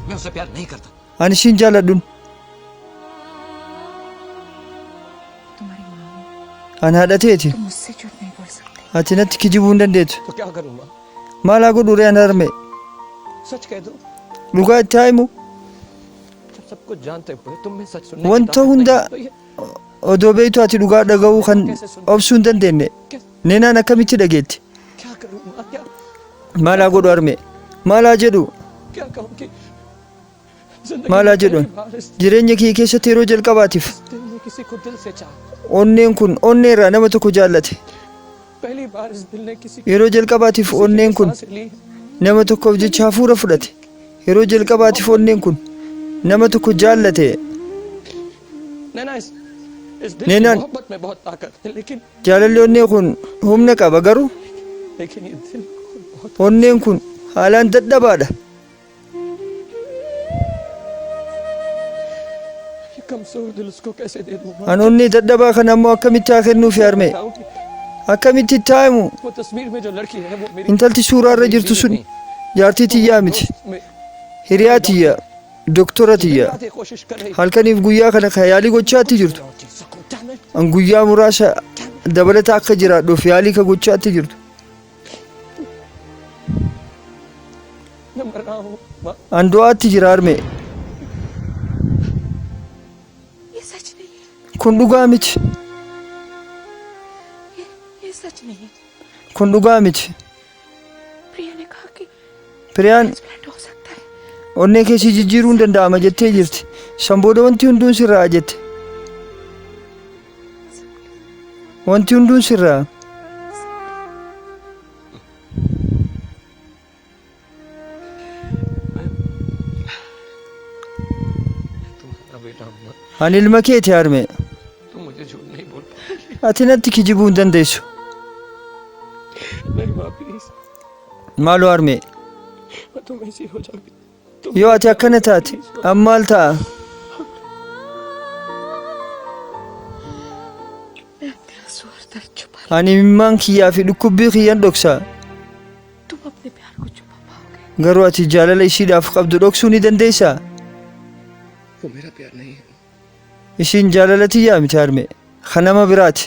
मैं उससे प्यार नहीं करता Ani ishiin jaalladhuun. तुम्हारी माँ हूँ Ani haadha teeti. तुम मुझसे झूठ नहीं बोल सकते Ati natti kijibuu hin dandeettu. तो क्या करूँ माँ Maal haa godhu ree ani harme? सच कह दो Dhugaa itti haa himu. जब सब कुछ जानते हुए तुम में सच सुनने की Wanta ताकत नहीं hunda है, तो ये odoo beektu ati dhugaa dhaga'uu kan obsuu hin dandeenye. Neenaan akkamitti dhageetti? क्या करूँ माँ क्या Maal haa godhu harme? Maal haa jedhu? क्या कहूँ कि जिंदगी Maal haa में jedhu? पहली बार इस Jireenya kee keessatti yeroo jalqabaatiif दिल ने किसी को दिल से चाहा onneen kun onnee irraa nama tokko jaallate. पहली बार इस दिल ने किसी Yeroo jalqabaatiif onneen kun सांस ली nama tokkoof jecha hafuura fudhate. Yeroo jalqabaatiif onneen kun nama tokko jaallate. नैना इस इस दिल की Neenaan मोहब्बत में बहुत ताकत है लेकिन jaalalli onnee kun humna qaba garuu लेकिन ये दिल खुद बहुत onneen kun haalaan dadhabaadha. ये कमजोर दिल उसको कैसे दे दूं माँ? An onnee dadhabaa kana ammoo akkamitti haa kennuufi harmee? बताऊं कि Akkamitti itti haa himu? वो तस्वीर में जो लड़की है वो मेरी Intalti suuraa irra jirtu sun jaartii tiyyaa miti. दोस्त में Hiriyaa tiyya. Doktora tiyya. रात ये कोशिश कर रही Halkaniif guyyaa kana ka yaalii gochaatti jirtu. और चीज सकूं Damn it. An guyyaa muraasa dabalata akka jiraadhuuf yaalii ka gochaatti jirtu. मैं मर रहा हूँ माँ An du'aatti jira harmee. ये सच नहीं है Kun dhugaa miti. ये सच नहीं है Kun dhugaa miti. प्रिया ने कहा कि Piriyaan transplant हो सकता है onnee keessi jijjiiruun danda'ama jettee jirti. San booda wanti hunduun sirraa jette. Wanti hunduun sirraa. तुम्हारा बेटा हूँ माँ Ani ilma keeti harmee. तुम मुझे झूठ नहीं बोल Ati natti kijibuu hin dandeessu. नहीं माँ प्लीज Maaloo harmee. मैं तुम ऐसी हो जाओगी तुम Yoo ati akkana taate an maal ta'a? मैं अपने आंसू और दर्द छुपा Ani imimmaan kiyyaa fi dhukkubbii kiyyan dhoksa. तुम अपने प्यार को छुपा पाओगे Garuu ati jaalala ishiidhaaf qabdu dhoksuu ni dandeessaa? वो मेरा प्यार नहीं है Ishiin jaalala tiyyaa miti harmee. Kan nama biraati.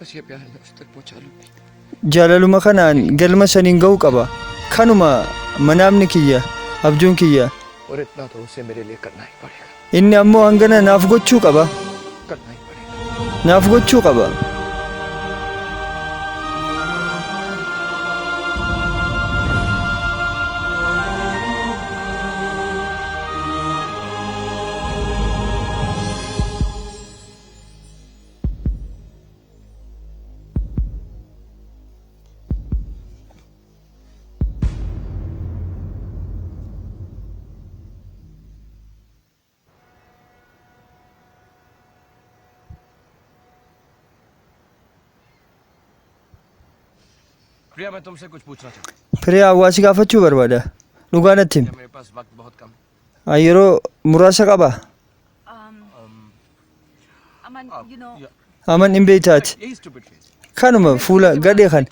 बस ये प्यार मैं उस तक पहुँचा लूँ Jaalaluma kanaan galma saniin ga'uu qaba. Kanuma manaamni kiyya, abjuun kiyya. और इतना तो उसे मेरे लिए करना ही पड़ेगा Inni ammoo hangana naaf gochuu qaba. करना ही पड़ेगा Naaf gochuu qaba. प्रिया मैं तुमसे कुछ पूछना चाहता हूँ Firiyaa hawaasi gaafachuu barbaada. Dhugaa natti himi. मेरे पास वक्त बहुत कम है Ani yeroo muraasa qaba. Aman you know Aman hin beektaati. यही stupid face Kanuma fuula gadhee kana.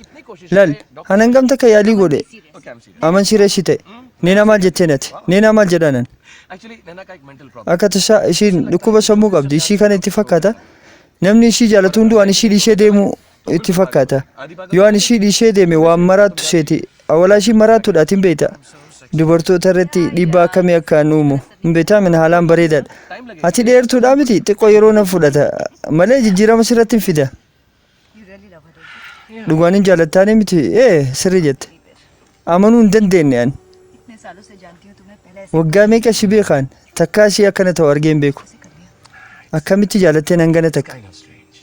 Laal, an hangam takka yaalii godhe. Okay I am serious Aman sireessi ta'e. Neenaa maal jettee natti? Neenaa maal jedhaanan? Actually नैना का एक mental problem Akka tasaa ishiin dhukkuba sammuu qabdi. Ishii kana itti fakkaata. Namni ishii jaalatu hunduu ani ishii dhiisee deemu itti fakkaata. Yoo ani ishii dhiisee deeme waan maraattu seeti. Awwalaa ishii maraattuudha ati hin beekta. Dubartoota irratti dhiibbaa akkamii akka an uumu hin beektaa mina haalaan bareedaadha. Ati dheertuudha miti xiqqoo yeroo na fudhata malee jijjiirama sirratti hin fida. You really love her don't Dhugaan hin jaallattaanii miti ee sirrii jette. Amanuu hin dandeenye ani. इतने सालों से जानती हूँ तुम्हें पहले ऐसे Waggaa meeqa si beekaan takkaa ishii akkana ta'u argee hin beeku. कैसे कर लिया Akkamitti jaalatteen hangana takka. Kind of strange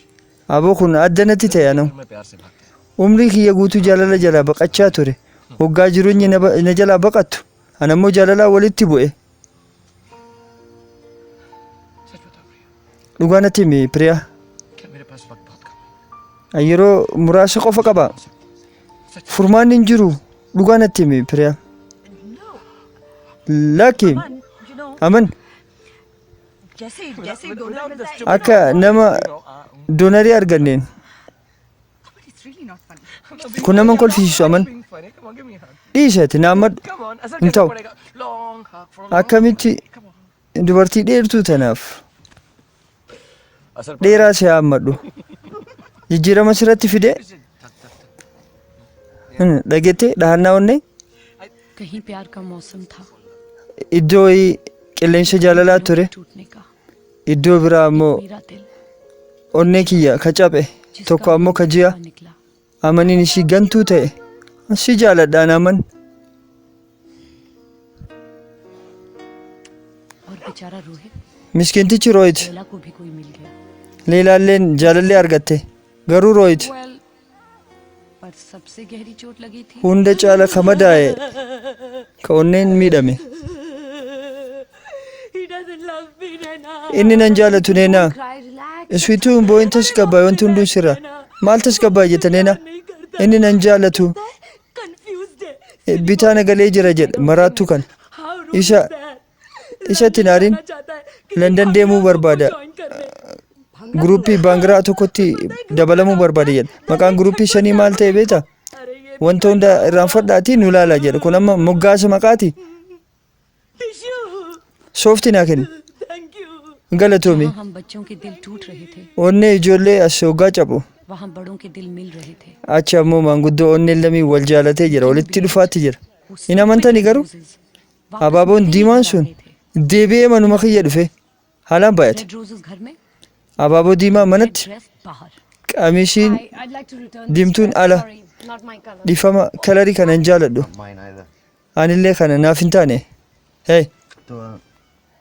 Aboo kun adda natti ta'e anuu. मैं प्यार से भागता है Umrii kiyya guutuu jaalala jalaa baqachaa ture. Waggaa jireenyi na ba- na jalaa baqattu. Ani ammoo jaalalaa walitti bu'e. सच बताओ प्रिया Dhugaa natti himi Piriyaa. क्या मेरे पास वक्त बहुत कम है Ani yeroo muraasa qofa qaba. Furmaanni hin jiru. Dhugaa natti himi Piriyaa. Lakki Aman you know aman जैसे जैसे डोनर मिलता है akka nama doonarii arganneen Aman it's really not funny kun nama hin kolfisiisu aman Being funny, come on, give me a hug. dhiisati naammadhu Come on, असर hin कैसे ta'u पड़ेगा? Long hug from akkamitti dubartii dheertuu tanaaf असर dheeraa si haammadhu jijjiirama sirratti fide dhageette dhahannaa onnee कहीं प्यार का मौसम था iddoo qilleensa jaalalaa ture टूटने का iddoo biraa ammoo मेरा दिल onnee kiyya ka cabe tokko ammoo ka ji'a निकला amaniin ishii gantuu ta'e si jaaladhaan aman और बेचारा रोहित miskiintichi Rohit Laila को भी कोई मिल गया Leelaalleen jaalallee argatte garuu Rohit पर सबसे गहरी चोट लगी थी hunda caala ka madaa'e ka onneen miidhame He doesn't love me, Naina. inni nan jaalatu Neenaa Cry, relax. Iswiituu hin boo'in tasgabbaa'e wanti hunduu sirra. Maal tasgabbaa'e jette Neena? Inni nan jaallatu. Bitaa na galee jira jedha maraattuu kana. Isa isatti hin aarin London deemuu barbaada. Guruppii Baangiraa tokkotti dabalamuu barbaada jedha. Maqaan guruppii sanii maal ta'e beektaa? Wanta hunda irraanfadhaatii nu ilaalaa jedha. Kun amma moggaasa maqaati. Soofti naa kenni. Galatoomi. जहाँ हम बच्चों के दिल टूट रहे थे Onnee ijoollee as hoggaa cabu. वहाँ बड़ों के दिल मिल रहे थे Achi ammoo maanguddoo onneen lamii wal jaalatee jira. Walitti dhufaatti jira. Hin amantani garuu abaaboon diimaan sun deebi'ee manuma kiyya dhufe haalaan baay'ate. Red roses घर में Abaaboo diimaa manatti dress बाहर qamisiin I'd like to return this diimtuun dress. ala Sorry, not my color. dhiifama kalarii kana hin jaaladhu. Mine either. Anillee kana naaf hin taane. Hey, तो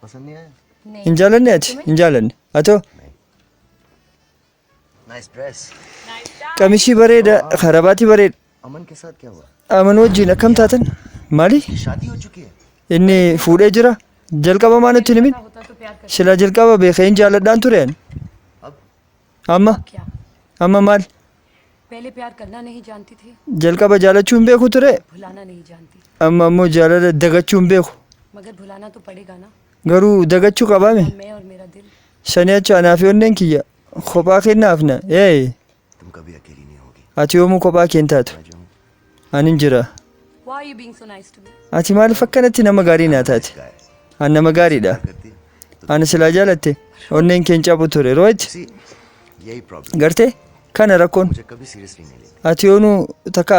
पसंद नहीं आया hin jaalanne ati hin jaalanne. Atoo nice dress qamisii bareeda karabaatii bareeda. अमन के साथ क्या हुआ Aman wajjin akkam taatan? Maali? शादी हो चुकी है Inni fuudhee jira. Jalqaba maa nutti hin himin? होता तो प्यार कर Silaa jalqaba beekee hin jaaladhaan ture ani. अब Amma क्या amma maal? पहले प्यार करना नहीं जानती थी Jalqaba jaalachuu hin beeku ture. भुलाना नहीं जानती Amma ammoo jaalala dagachuu hin beeku. मगर भुलाना तो पड़ेगा ना Garuu dagachuu qabaame. मैं और मेरा दिल Sanii achi anaa fi onneen kiyya kophaa kennaafna. Ee तुम कभी अकेली नहीं होगी ati yoomuu kophaa kee hin taatu. मैं जो हूँ Ani hin jira. Why are you being so nice to me? Ati maaliif akkanatti nama gaarii naa taate? Guy Ani nama gaariidha. करती है Ani silaa jaalatte onneen kee hin cabu ture. Rohit सी यही problem gartee kana rakkoon मुझे कभी seriously नहीं लेती ati yoonuu takka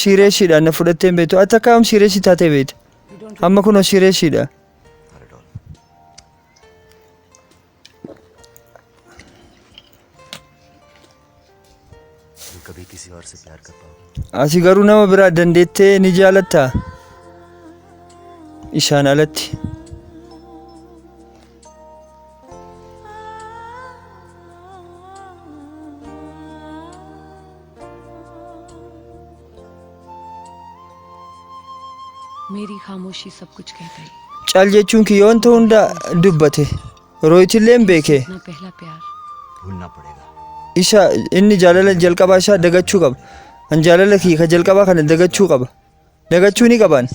siireesiidhaan na fudhattee hin beektu. Ati takka am siireesii taatee beekta. You don't Amma kunoo siireesiidha. Not at all तुम कभी किसी और से प्यार कर पाओगी Ati garuu nama biraa dandeettee ni jaalattaa? Isaan alatti. मेरी खामोशी सब कुछ कह गई Cal jechuun kiyya wanta hunda dubbate. Rooyitillee hin beeke. अपना पहला प्यार भूलना पड़ेगा Isa inni jaalala jalqabaa isaa dagachuu qaba. An jaalala kiyya ka jalqabaa kana dagachuu qaba. Dagachuu ni qaban.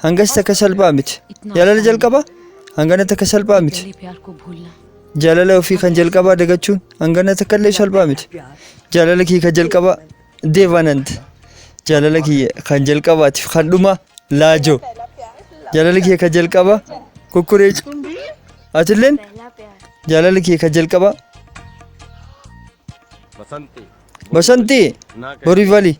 Hangas takka salphaa miti. Jaalala jalqabaa hangana takka salphaa miti. पहले प्यार को भूलना Jaalala ofii kan jalqabaa dagachuun hangana takka illee salphaa miti. Jaalala kiyya kan jalqabaa Deevanand. Jaalala kiyya kan jalqabaatiif kan dhumaa Laajo. Jaalala kiyya kan jalqabaa Kukkuree. Atilleen jaalala kiyya kan jalqabaa Basanti Basantii Borivali.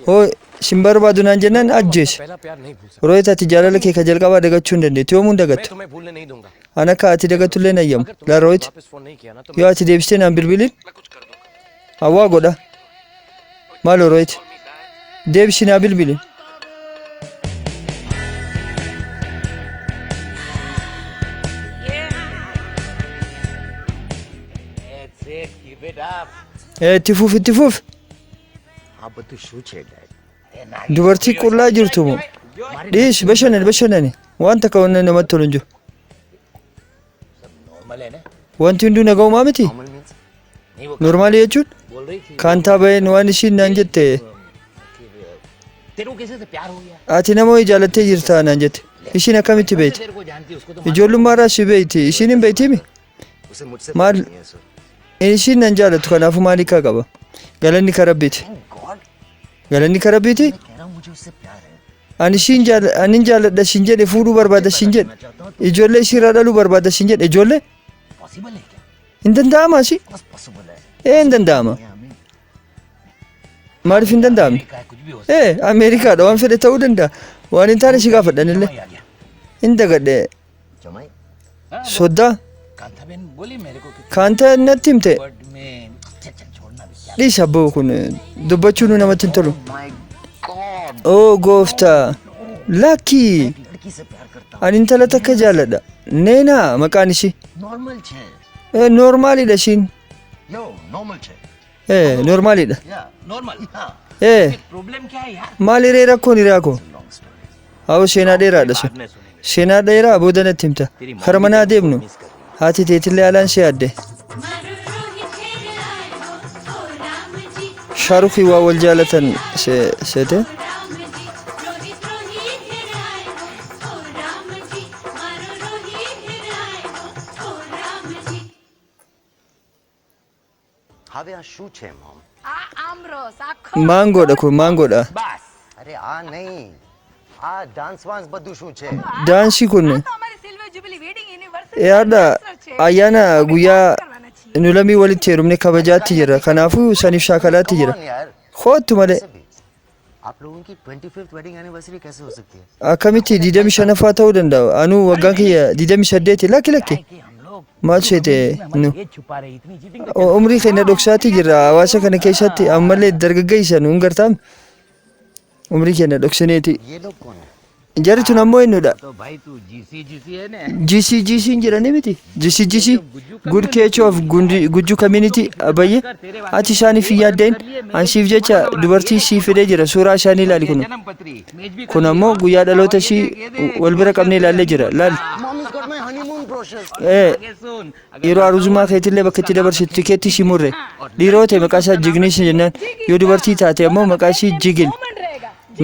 Hoo sin barbaadu naan jennaan ajjeese. पहला प्यार नहीं भूल सकता Rohit ati jaalala kee kan jalqabaa dagachuu hin dandeettu. Yoomuu hin मैं dagattu. तुम्हें भूलने नहीं दूंगा An akka ati dagattu illee hin ayyamu. अगर Laa तुमने Rohit वापस फोन नहीं किया ना तो yoo ati deebistee naan bilbilin मैं कुछ कर दूंगा hawwaa godha. Maaloo Rohit deebisi naa bilbilin. Ee, Itti fuuf itti fuuf. આ બધું શું છે dad Dubartii qullaa jirtu moo? Dhiis bashannani bashannani. Waan takka wanna namatti tolu hin jiru. Wanti hunduu naga'umaa miti? Normal means Normaalii jechuun kaantaa baheen waan ishiin naan jette तेरे को किसी से प्यार हो गया ati nama wayii jaalattee jirta naan jette. Ishiin akkamitti beekti? तेरे को जानती है उसको तो Ijoollummaarraa si beekti. Ishiin hin beektiimi? उसे मुझसे माल- प्यार नहीं है sir Ishiin nan jaalattu kanaafuu maal hiikaa qaba? Galanni ka Rabbiiti. God Galanni ka Rabbiiti. मैं कह रहा हूँ मुझे उससे प्यार है Ani ishiin jaala anin jaaladha ishiin jedhe fuudhuu barbaada ishiin jedhe. Ijoollee ishiirraa dhaluu barbaada ishiin jedhe. Ijoollee possible है क्या hin danda'amaa si? बस पॉसिबल है Ee hin danda'ama. ये हमें Maaliif hin danda'amne? का कुछ भी हो Ee Ameerikaadha waan fedhe ta'uu danda'a. Waan hin taane si gaafadhan illee. आ गया Hin dagadhe जमाई soddaa Kanta बहन बोली मेरे को कि kaanta natti himte word में चल चल छोड़ना भी क्या dhiis abboo kun dubbachuun namatti hin tolu. My God Oo gooftaa lakkii लड़की से प्यार करता ani intala takka jaaladha. Neenaa maqaan ishii. हूँ नॉर्मल छे Ee noormaaliidha ishiin. यो नॉर्मल छे Ee noormaaliidha. या नॉर्मल या Ee problem क्या है यार maal hiree rakkoon hiriyaa koo? Long story Haa seenaa dheeraadha sun. बाद में सुनेंगे Seenaa dheeraa booda natti himta. तेरी Kara manaa deemnu miss कर रही haati teetillee alaan si yaadde. मरुरोहित Shaarukii waa wal jaalatan seete. હવે આ શું છે મોમ? આમરસ આખો. Maangoodha kun maangoodha. બસ. અરે આ નહીં, આ ડાન્સ વાન્સ બધું શું છે? Daansii kun અમારી silver jubilee wedding anniversary yaada ayyaana guyyaa nu lamii walitti heerumne kabajaatti jira. Kanaafuu saniif shaakalaatti jira. Come on યાર. Kootu malee. ऐसे भी आप लोगों की 25th wedding anniversary कैसे हो सकती है? Akkamitti 25ffaa ta'uu danda'a? Anuu waggaan kiyya 28. Lakki lakki. कि हम लोग Maal seete nu? ये छुपा रहे इतनी cheating. Umrii keenya dhoksaatti jirra. Hawaasa kana keessatti ammallee dargaggeessa nu hin gartaam. Umrii keenya dhoksineeti. ये लोग कौन है? Jarri tun ammoo eenyudha? तो भाई तू जीसी जीसी है ने? GC GC hin jedhanii miti? GC GC Good Catch of Gujju Community abayye. Ati isaaniif hin yaaddeen ansiif jecha dubartii sii fidee jira. Suuraa isaanii ilaali kun. जन्म पत्री मेज भी. Kun ammoo guyyaa dhaloota ishii wal bira qabnee ilaallee jira. Laal. Mom has got my honeymoon brochures. Soon. Yeroo aruuzumaa keetillee bakka itti dabarsitu tikeetti ishii murre. Dhiiroo ta'e maqaa isaa Jignish jennaan yoo dubartii taate ammoo maqaa ishii Jigil.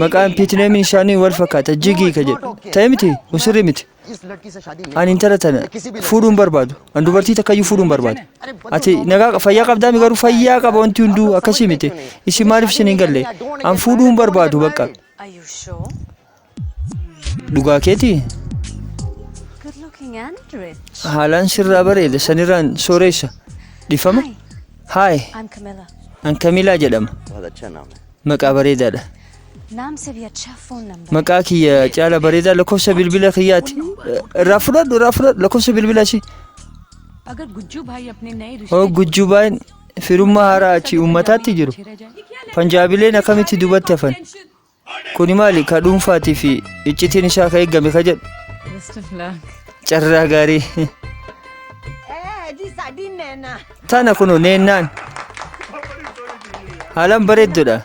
Maqaan piitneemiin isaanii wal fakkaata Jigii ka jedhu. Ta'e miti usirri miti. इस लड़की से शादी नहीं. Ani intala tana fuudhuu hin barbaadu. Ani dubartii takkayyuu fuudhuu hin barbaadu. Ati nagaa fayyaa qabdaa mi garuu fayyaa qaba wanti hunduu akkasii miti. Isin maaliif isin hin galle? An fuudhuu hin barbaadu bakka. Are you sure? Dhugaa keetii? Good looking and rich. Haalaan sirraa bareeda sanirraan sooressa. Dhiifama? Hi, Haay, I'm Camilla. an Kamilaa jedhama. बहुत अच्छा नाम है. Maqaa bareedaadha. नाम से भी अच्छा phone number. Maqaa kiyya caala bareedaa lakkoofsa bilbila kiyyaati. Irraa fudhadhu irraa fudhadhu lakkoofsa bilbilaa ishii. अगर गुज्जू भाई अपने नए Hoo Gujjuu baay'een firummaa haaraa achi uummataatti jiru. Panjaabileen akkamitti duubatti hafan? Kuni maali ka dhuunfaatii fi iccitiin isaa ka eegame ka jedhu. Best of luck. Carraa gaarii. એ જી સાડી નેના. Tana kunoo neennaan. Haalaan bareedduudha.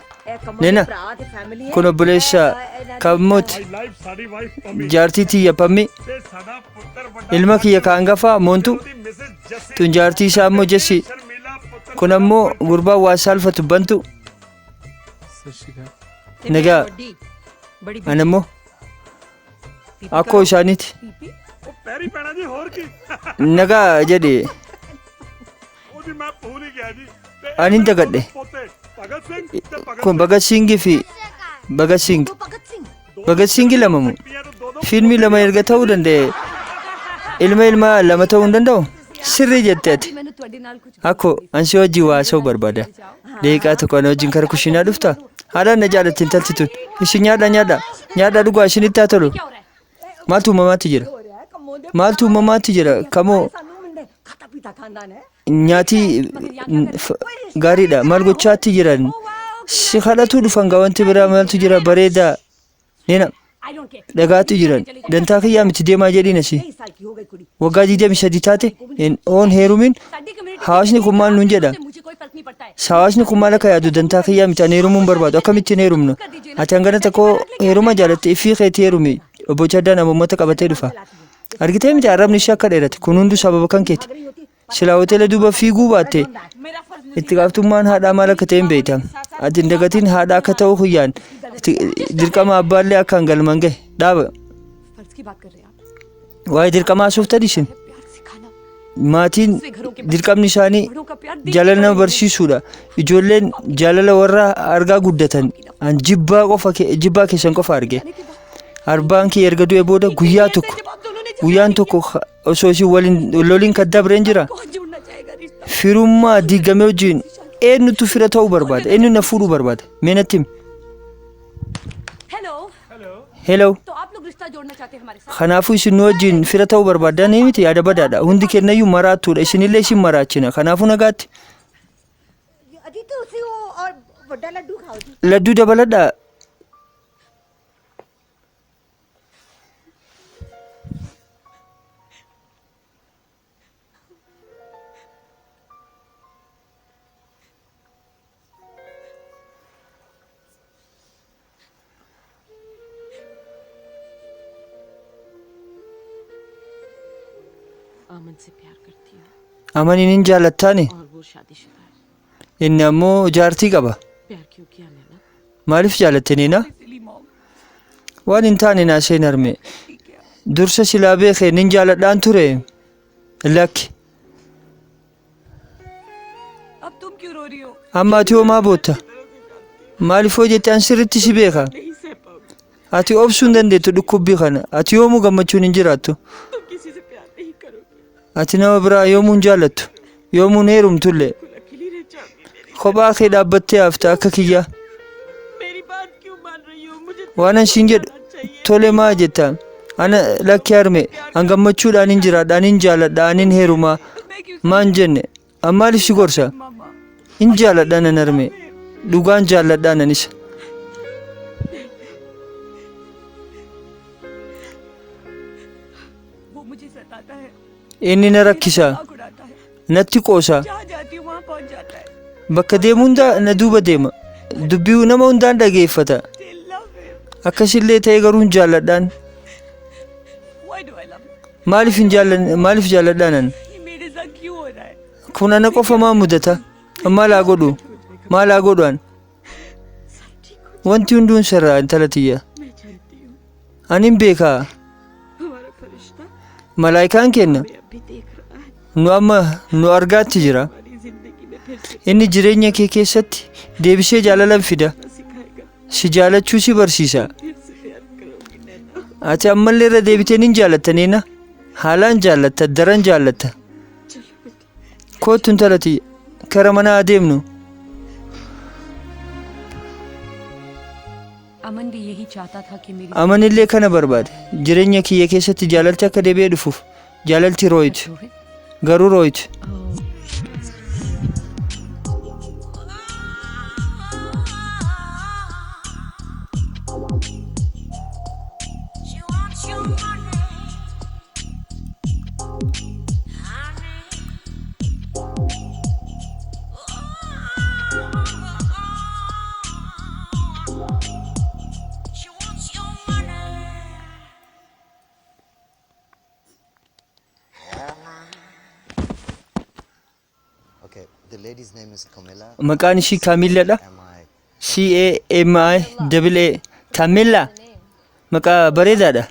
Neena ભરા તે family. Kun obboleessa Kammooti. Jaartii tiyya Pammi. Ilma kiyya ka hangafaa Moontu. Tun jaartii isaa ammoo Jessi. Kun ammoo gurbaa waa saalfatu Bantu. Nagaa ani ammoo akkoo isaaniiti. ਪੈਰੀ ਪੈਣਾ ਜੀ ਹੋਰ ਕੀ. Nagaa jedhe. ਉਹ ਜੀ ਮੈਂ ਭੁੱਲ ਹੀ ਗਿਆ ਜੀ ਤੇ Ani hin dagadhe. ਪੋਤੇ ਭਗਤ ਸਿੰਘ ਤੇ ਭਗਤ Kun Bhagat Singii fi Bhagat Singh. Bhagat Singhi lama mu. Fiilmii lama erga ta'uu danda'e. Ilma ilmaa lama ta'uu hin danda'u? Sirrii jette ati. मैंने ਤੁਹਾਡੇ ਨਾਲ ਕੁਝ Akkoo ansi wajjin waa haasa'uu barbaada. Daqiiqaa tokko ana wajjin kara kushiinaa dhuftaa? Haalaan na jaalatti intalti tun. Isin nyaadhaa nyaadhaa. Nyaadhaa dhugaa isinitti haa tolu. Maaltu uumamaatti jira? Maaltu uumamaatti jira? Kamoo ਸਾਨੂੰ ਮਿਲਦੇ ਖਾਤਾ ਪੀਤਾ ਖਾਨਦਾਨ ਹੈ. nyaatii gaariidha. Maal gochaatti jiran? Si kadhatuu dhufan gaa wanti biraa maaltu jira bareedaa. Neena I don't care. dhagaatu jiran. Dantaa kiyyaa miti deemaa jedhiin asii. 23 સાલ કી હો ગઈ કુડી. Waggaa 23 taate oon heerumin साडी community hawaasni kun maal nuun jedha? मुझे कोई फर्क नहीं पड़ता है. Hawaasni kun maal akka yaadu dantaa kiyyaa miti ani heerumuu hin barbaadu akkamittiin heerumnu? Ati hangana tokko heeruma jaalatte ifii keetii heerumi obbo Chaddaan amma uummata qabatee dhufa. Argitee miti arrabni ishee akka dheerate kun hunduu sababa kan keeti. Silaa hoteela duuba fiiguu baatte itti gaaftummaan haadhaa maal akka ta'e hin beekta. Ati hin dagatiin haadha akka ta'u guyyaan dirqama abbaallee akka hin galman gahe dhaaba. फर्ज की बात कर रहे हैं आप? Waa'ee dirqamaa asuuf isin. प्यार सिखाना Maatiin dirqamni isaanii बड़ों का प्यार देख jaalala nama barsiisuudha. Ijoolleen jaalala warra argaa guddatan an jibbaa qofa jibbaa keessan qofa arge. Arbaan kee erga du'e booda guyyaa tokko guyyaan tokko osoo isin waliin loliin kan dabreen jira. कौन जोड़ना चाहेगा रिश्ता? Firummaa diigame wajjin eenyutu fira ta'uu barbaada? Eenyu na fuudhuu barbaada? Mee natti himi. Hello. Hello. तो आप लोग रिश्ता जोड़ना चाहते हैं हमारे साथ? Kanaafuu isin nu wajjin fira ta'uu barbaaddan miti yaada badaadha. Hundi kennayyuu maraattuudha. Isinillee isin maraachina. Kanaafuu nagaatti. અજી તો ઉસી ઓર ਵੱਡਾ ਲੱਡੂ ਖਾਓ ਜੀ. Ladduu dabaladhaa. अमन से प्यार करती हूँ Amaniin hin jaallattaani. और वो शादीशुदा है. Inni ammoo jaartii qaba. प्यार क्यों किया नैना? Maaliif jaalatte Neenaa? Silly mom. Waan hin taane naaseen harme. Dursa silaa beekee nin jaaladhaan ture. Lakki. अब तुम क्यों रो रही हो? Amma ati homaa bootta? Maaliif hoo jette an sirriitti si beeka. नहीं सह पाऊंगी। Ati obsuu hin dandeettu dhukkubbii kana. Ati yoomuu gammachuun hin jiraattu. तुम किसी से प्यार नहीं करोगे। Ati nama biraa yoomuu hin jaalattu. Yoomuu hin heerumtullee. बिल्कुल अकेली रह जाऊंगी मेरी। Kophaa kee dhaabbattee hafta akka kiyyaa. मेरी बात क्यों मान रही हो? मुझे Waan an siin jedhu tole maa jetta. Ana lakki harme an gammachuudhaan hin jiraadha an hin jaaladha an hin heerumaa मैं क्यों? maan jenne an maaliif si gorsa? Mama Hin jaaladha nan harme. Dhugaan jaaladha nan isa. वो मुझे सताता है। Inni na rakkisa. मजाक उड़ाता है। Natti qoosa. जहाँ जाती हूँ वहाँ पहुँच जाता है। Bakka deemu hunda na duuba deema. Dubbii nama hundaan dhageeffata. Still love him. Akkasillee ta'ee garuu hin jaalladhaan. Why do I love him? Maaliif hin jaallan maaliif jaalladhaan an? ये मेरे साथ क्यों हो रहा है? Kun ana qofa maa mudata? Maal haa godhu? Maal haa godhu an? Wanti hunduun sirraa intala tiyya. मैं जानती हूँ Ani hin beekaa. हमारा फरिश्ता Malaayikaan kenna. हमें अभी देख रहा है। Nu amma nu argaatti jira. हमारी जिंदगी में फिर से Inni jireenya kee keessatti deebisee jaalala hin fida. ना सिखाएगा। Si jaalachuu si barsiisa. फिर से प्यार करोगी नैना। Ati ammallee irra deebitee nin jaalatta Neena. Haalaan jaalatta, daran jaalatta. चलो बेटा। Kootu intala tiyya. Kara manaa adeemnu. अमन भी यही चाहता था कि मेरी Amanillee kana barbaade. Jireenya kiyya keessatti jaalalti akka deebi'ee dhufuuf. Jaalalti Rooyit. Rohit Garuu Rooyit. She wants your money. Honey. She wants your money. Okay, the lady's name is Camilla. Maqaan ishii Kaamillaadha. M I. C A M I double A. Kaamilla. Maqaa bareedaadha.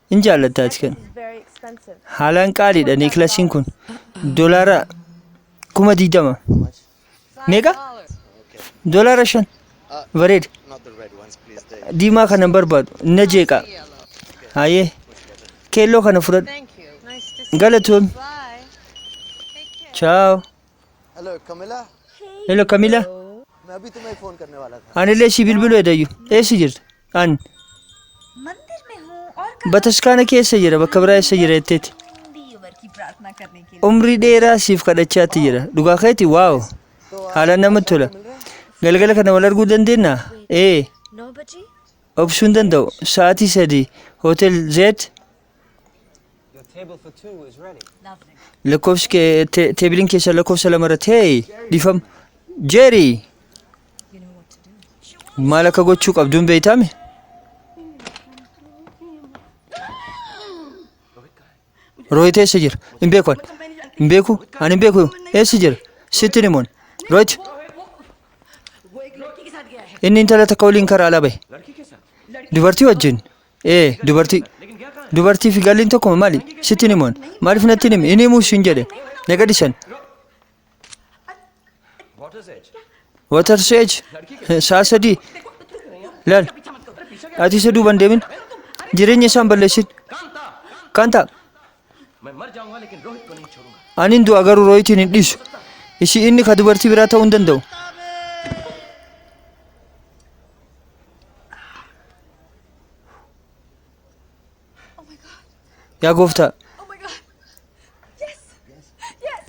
In jaallatta ati kana. Very expensive. Haalaan qaaliidha neeklasiin kun. $20,000. How much? Meeqa? $5. Bareeda. Not the red ones, please. The Diimaa kana hin barbaadu. Na jeeqa. Hayyee. Keelloo kana fudhadhu. Galatoom. Chaaw. Hello, Camilla. Hello Kamila. मैं अभी तुम्हें फोन करने वाला था। Anillee si bilbiluu edayyu. Eessa jirta? An मंदिर में हूँ और bataskaana keessa jira bakka biraa eessa jira jetteeti. लंबी उम्र की प्रार्थना करने के लिए। Umrii dheeraa siif kadhachaatti jira. Dhugaa keeti waaw. Haalaan namatti tola. Galgala kana wal arguu dandeenya? Ee. 9 बजे Obsuu hin danda'u. Sa'aatii 3 Hotel Z lakkoofsi kee teebiliin keessa lakkoofsa 2 irratti hey dhiifama. Jeerii maal akka gochuu qabduun beeytame? Rooyit eessa jira? Hin beeku ani. Hin beeku? Ani hin beeku. Eessa jira? Sitti himoon. Rooyit. Inni intala takka waliin karaa alaa bahe. Dubartii wajjin? Ee, dubartii. Dubartii fi galliin tokkuma maali? Sitti himoon. Maaliif natti himi? Inni himuu siin jedhe. Na gadhiisan. Water's Edge. Sa'a 3. Laal. Ati isa duuba hin deemin. Jireenya isaan balleessin. Kanta. मैं मर जाऊंगा लेकिन रोहित को नहीं छोड़ूंगा। Anin du'a garuu Rooyitiin hin dhiisu. Ishii inni ka dubartii biraa ta'uu hin danda'u. Yaa gooftaa. Oh my God. Yes. Yes.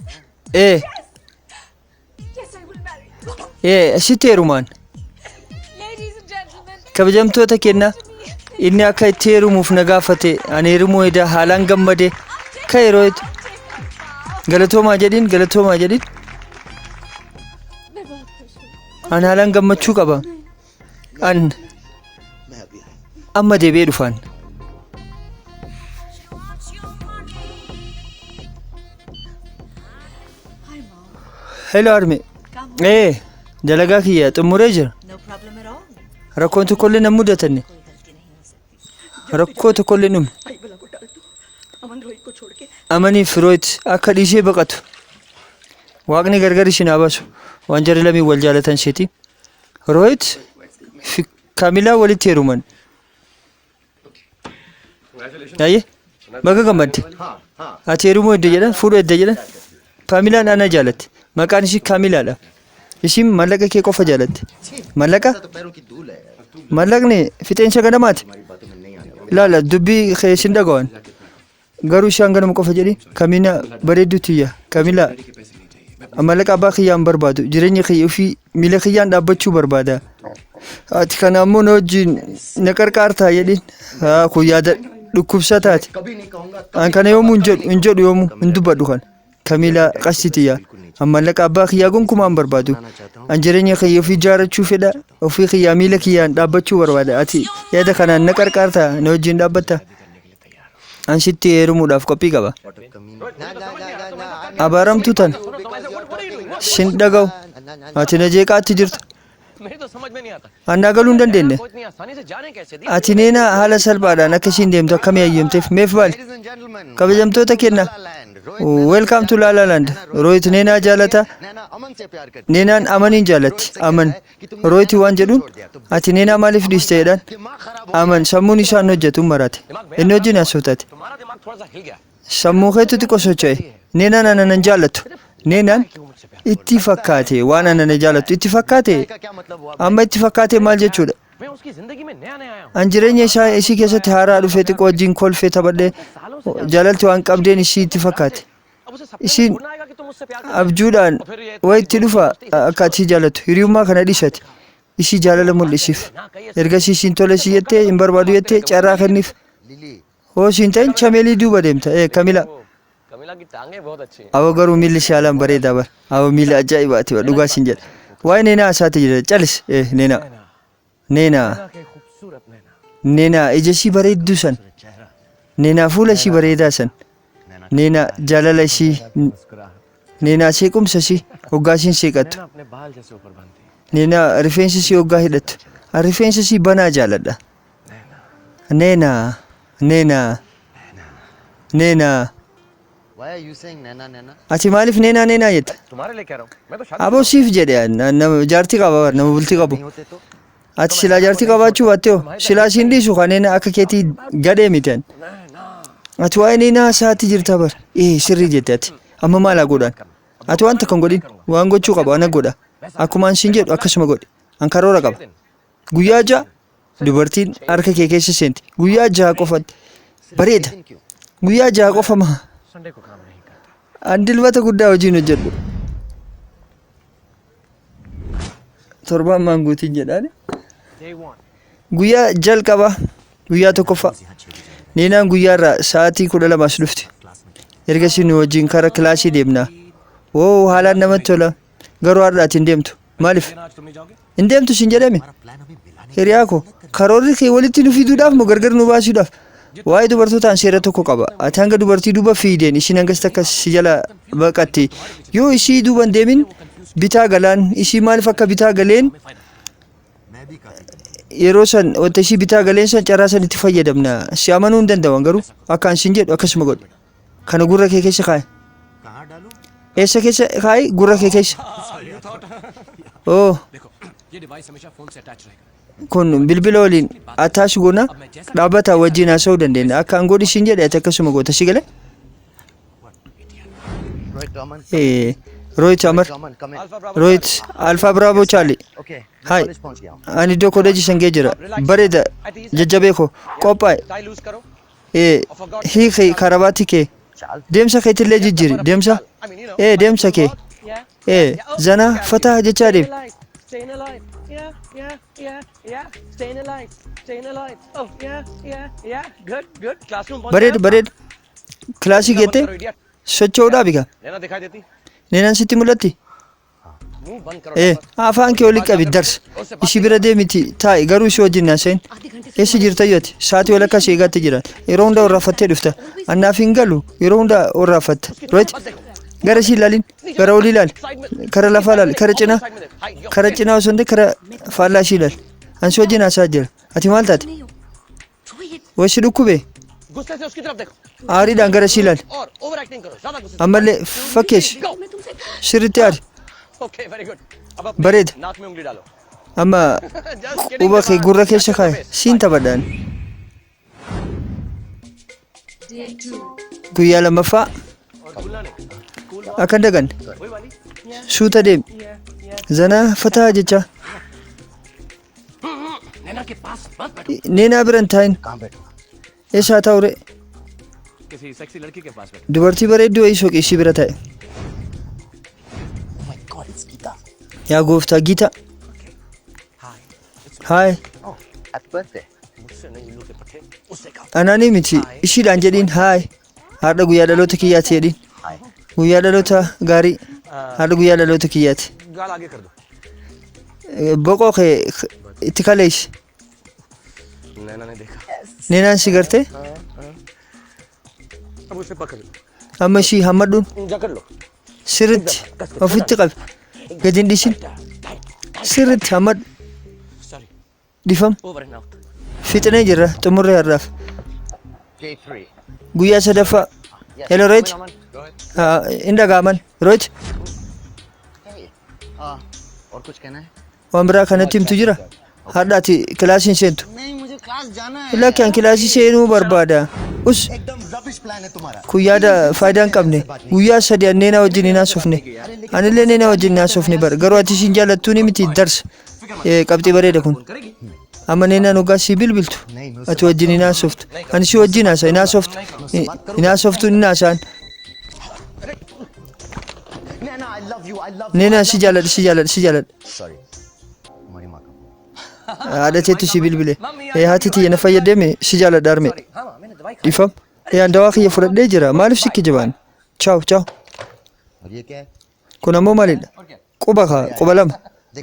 Ee, Yes, I will marry. ee, sitti heerumaan. Ladies and gentlemen, Kabajamtoota kennaa. Inni akka itti heerumuuf na gaafate. Ani heerumuu eda haalaan gammade. Ka'e Rooyit. Galatoomaa jedhiin, galatoomaa jedhiin. मैं बहुत खुश हूँ। Ani haalaan gammachuu qaba. An मैं अभी आया। amma deebi'ee dhufaan. she wants your money. Hi mom. Hello harme. Ee, Dalagaa kiyya xumuree jira. No problem at all. Rakkoon tokkollee nan mudatanne. कोई गलती नहीं हो सकती। Rakkoo tokkollee hin uumne. आई बला को डाल दो। अमन रोहित को छोड़ के Amaniif Rohit akka dhiisee baqatu. Waaqni gargar isin haa baasu. Waan jarri lamii wal jaalatan isheeti. Rohit fi Kaamilaa walitti heeruman. Ayyee baga gammadde. Ati heerumuu edda jedhan fuudhuu edda jedhan. Kaamilaan ana jaalatti. Maqaan ishii Kaamilaadha. Ishiin mallaqa kee qofa jaalatti. Mallaqa? तो पैरों की धूल है Mallaqni fixeensa ganamaati. तुम्हारी बातों में नहीं आने वाला। Laala dubbii kee sin dhaga'an. Garuu ishaan ganama qofa jedhi Kamina bareedduu tiyya. Kamila mallaqa abbaa kiyyaan barbaadu jireenya kiyya ofii miila kiyyaan dhaabbachuu barbaada. Ati kana ammoo na wajjin na qarqaartaa jedhin. Haa kun yaada dhukkubsataati. कभी नहीं कहूंगा। An kana yoomuu hin jedhu hin jedhu yoomuu hin dubbadhu kana. Kamila qasti tiyya. An mallaqa abbaa kiyyaa gonkumaa hin barbaadu. An jireenya kiyya ofii ijaarrachuu fedha. Ofii kiyyaa miila kiyyaan dhaabbachuu barbaada. Ati yaada kanaan na qarqaartaa na wajjin dhaabbatta. An sitti heerumuudhaaf qophii qaba. ना ना ना ना ना। Abaaramtuu tana sin dhaga'u. Ati na jeeqaatti jirta. मेरी तो समझ में नहीं आता। An naa galuu hin dandeenye. को इतनी आसानी से जाने कैसे दी? Ati neena haala salphaadhaan akka ishiin deemtu akkamii hayyamteef meef baali. Ladies and gentlemen, Kabajamtoota kenna. Land Rohit Welcome to La La Land. Rohit neenaa jaalata. नैना अमन से प्यार करती Neenaan amaniin jaalatti. Aman. Rohit waan jedhuun ati neenaa maaliif dhiiste jedhaan. कि माँ खराब Aman sammuun isaa hin hojjetu maraate. Inni wajjin haasoftate. तुम्हारा दिमाग थोड़ा सा हिल गया। Sammuu keetu xiqqoo socho'e. Neenaan ana nan jaallattu. Neenaan itti fakkaate waan ana na jaallattu itti fakkaate. का क्या मतलब हुआ? Amma itti fakkaate maal jechuudha? मैं उसकी जिंदगी में नया नया आया हूँ। An jireenya isaa isii keessatti haaraa dhufee xiqqoo wajjin kolfee taphadhee jaalalti waan qabdeen isii itti fakkaate. अब उसे सपने में Ishiin थोड़ा आएगा कि तुम मुझसे प्यार करते abjuudhaan wayitti dhufa akka ati jaalattu hiriyummaa kana dhiisate ishii jaalala mul'isiif. Ergasii ishiin tole si jettee hin barbaadu jettee carraa kenniif. Lily Hoo siin ta'in chameelii duuba deemta. Ee Kamila. हो। कमिला की टांगे बहुत अच्छी हैं। Awa garuu miilli ishee haalaan bareedaa bara. Awa miila ajaa'ibaati bara dhugaa siin jedha. Waa'ee neenaa isaati jira calis. Ee neenaa. Neenaa. के खूबसूरत नैना। Neenaa ija ishii bareedduu san. Neenaa fuula ishii bareedaa san. Neenaa jaalala ishii. Neenaa seequmsa ishii hoggaa ishiin seeqattu. नैना अपने बाल जैसे ऊपर बांधती है। Neenaa rifeensa ishii hoggaa hidhattu. An rifeensa ishii banaa jaaladha. Neenaa. Neenaa. Neenaa. Why are you saying Naina Naina? Ati maaliif neenaa neenaa jetta? तुम्हारे लिए कह रहा हूँ मैं तो शादी Aboo siif jedhe nama jaartii qaba bara nama bultii qabu. नहीं होते तो Ati silaa jaartii qabaachuu baatte hoo silaa siin dhiisu kan neenaa akka keetii gadhee miti ani. Ati waa'ee neenaa isaatti jirta bara. Ee sirrii jette ati. Amma maal haa godhaan? Ati waan takka hin godhin waan gochuu qaba ana godha. Akkuma an siin jedhu akkasuma godhi. An karoora qaba. Guyyaa 6 dubartiin harka kee keessa seenti. Guyyaa 6 qofatti. Bareeda. Guyyaa 6 qofa maa? Sunday को काम नहीं करता। An dilbata guddaa hojiin hojjedhu. Torbaan maanguutiin jedhaani. Day one. Guyyaa jalqaba guyyaa tokkoffaa. Neenaan guyyaarraa sa'aatii 12 as dhufti. Ergasii nu wajjin kara kilaasii deemna. Woo haalaan namatti tola. Garuu har'a ati hin deemtu. Maaliif? आज तुम नहीं जाओगे? Hin deemtu siin jedhame. Hiriyaa koo karoorri kee walitti nu fiduudhaaf moo gargar nu baasuudhaaf? Waa'ee dubartootaan seera tokko qaba. Ati hanga dubartii duuba fiideen ishiin hangas takka si jala baqatti. Yoo ishii duuba hin deemin bitaa galaan ishii maaliif akka bitaa galeen yeroo san wanta ishii bitaa galeen san carraa san itti fayyadamna. Si amanuu hin danda'an garuu akka an siin jedhu akkasuma godhi. Kana gurra kee keessa kaa'i. Eessa keessa kaa'i? Gurra kee keessa. Oo देखो ये डिवाइस हमेशा फोन से अटैच रहेगा। kun bilbila waliin attach goona dhaabbata wajjin haasa'uu dandeenya. Akka an godhi siin jedhe ati akkasuma goota si galee? Rohit Aman. Ee Rohit Amar Aman come in. Rohit Alpha Bravo Charlie. Okay, मैं Hi. College पहुंच गया हूँ। Ani iddoo koleejii san ga'ee jira. Bareeda jajjabee koo qophaa'e. Tie loose करो। Ee hiiki karabaatii kee deemsa keetillee jijjiiri deemsa ee deemsa kee ee zana fataa jechaa deemi. Staying alive. Yeah, yeah, yeah, yeah. Staying alive. Staying alive. Oh, yeah, yeah, yeah. Good, good. Classroom पहुंच Bareeda गया। Bareeda kilaasii geettee करो idiot. socho'uudhaa bika. नैना दिखाई देती? Neenaan sitti mul'atti? मुंह बंद करो। Ee afaan kee olii qabi darsa. Ishii bira deemiti taa'i garuu ishii wajjin haasa'in. Eessa jirta yoo ati sa'aatii walakkaa si eegaatti jiran yeroo hunda horraafattee dhufta. Annaaf hin galu yeroo hunda horraafatta. Rohit Gara ishii ilaalin. Gara olii ilaali. Kara lafaa ilaali. Kara cinaa. Kara cinaa osoo hin ta'in kara faallaa ishii ilaali. Ani si wajjin haasaa jira. Ati maal taate? नहीं हो Rohit Wayi si dhukkube? गुस्से से उसकी तरफ देखो Aariidhaan gara ishii ilaali. और over acting करो ज्यादा गुस्से Ammallee fakkeessi. मैं तुमसे Sirriitti aari. Okay very good अब अपनी Bareeda. नाक में उंगली डालो Amma just quba kee gurra keessa kaa'i. Siin taphadhaan. Guyyaa lammaffaa akka hin daganne. Suuta deemi. Zanaa fataa jecha. नैना के पास मत बैठो Neenaa bira hin taa'in. कहाँ बैठो Eessa haa taa'u ree? किसी सेक्सी लड़की के पास बैठो Dubartii bareedduu wayii soqii ishii bira taa'e. Oh my God it's Geeta Yaa gooftaa Giita. Haay. Oh happy birthday मुझसे नहीं उल्लू के पट्टे उससे कहो Anaanii miti ishiidhaan jedhiin haay. Haadha guyyaa dhaloota kiyyaati jedhiin. Hi Guyyaa dhaloota gaarii. Haadha guyyaa dhaloota kiyyaati. गाल आगे कर दो Boqoo kee itti kaleessi. नैना ने देखा Neenaan si gartee अब उसे पकड़ लो amma ishii hammadhuun जकड़ लो sirriitti ofitti qabi. Gadi hin dhiisin. Sirriitti hammadhu. Sorry Dhifama. Over and out Fixnee jirra xumurree har'aaf. Day 3 Guyyaa sadaffaa. Hello Rohit. Hin dhaga'aman. Rohit हे और कुछ कहना है waan biraa kanatti himtu jira. Har'a ati kilaasii hin seentu. नहीं मुझे क्लास जाना है Lakki an kilaasii seenuu barbaada. Us एकदम rubbish plan है तुम्हारा kun yaada faayidaa hin qabne. Guyyaa sadi an neenaa wajjin hin haasofne. Anillee neenaa wajjin hin haasofne bara. Garuu ati ishiin jaallattuu ni miti darsa. Qabxii bareeda kun. Amma neenaan hoggaa si bilbiltu. Ati wajjin hin haasoftu. Ani si wajjin haasa hin haasoftu. Hin haasoftu hin haasa'an. Naina I love you I love Neenaan si jaalladha si jaalladha si jaalladha. Sorry तुम्हारी माँ का Haadha teetu si bilbile. Haati tiyya na fayyadame si jaalladha harme. हाँ माँ मैंने दवाई खा Dhifama. An dawaa kiyya fudhadhee jira. Maaliif sikki jabaan? Chaaw chaaw. और ये क्या है Kun ammoo maalidha? Quba kaa quba lama.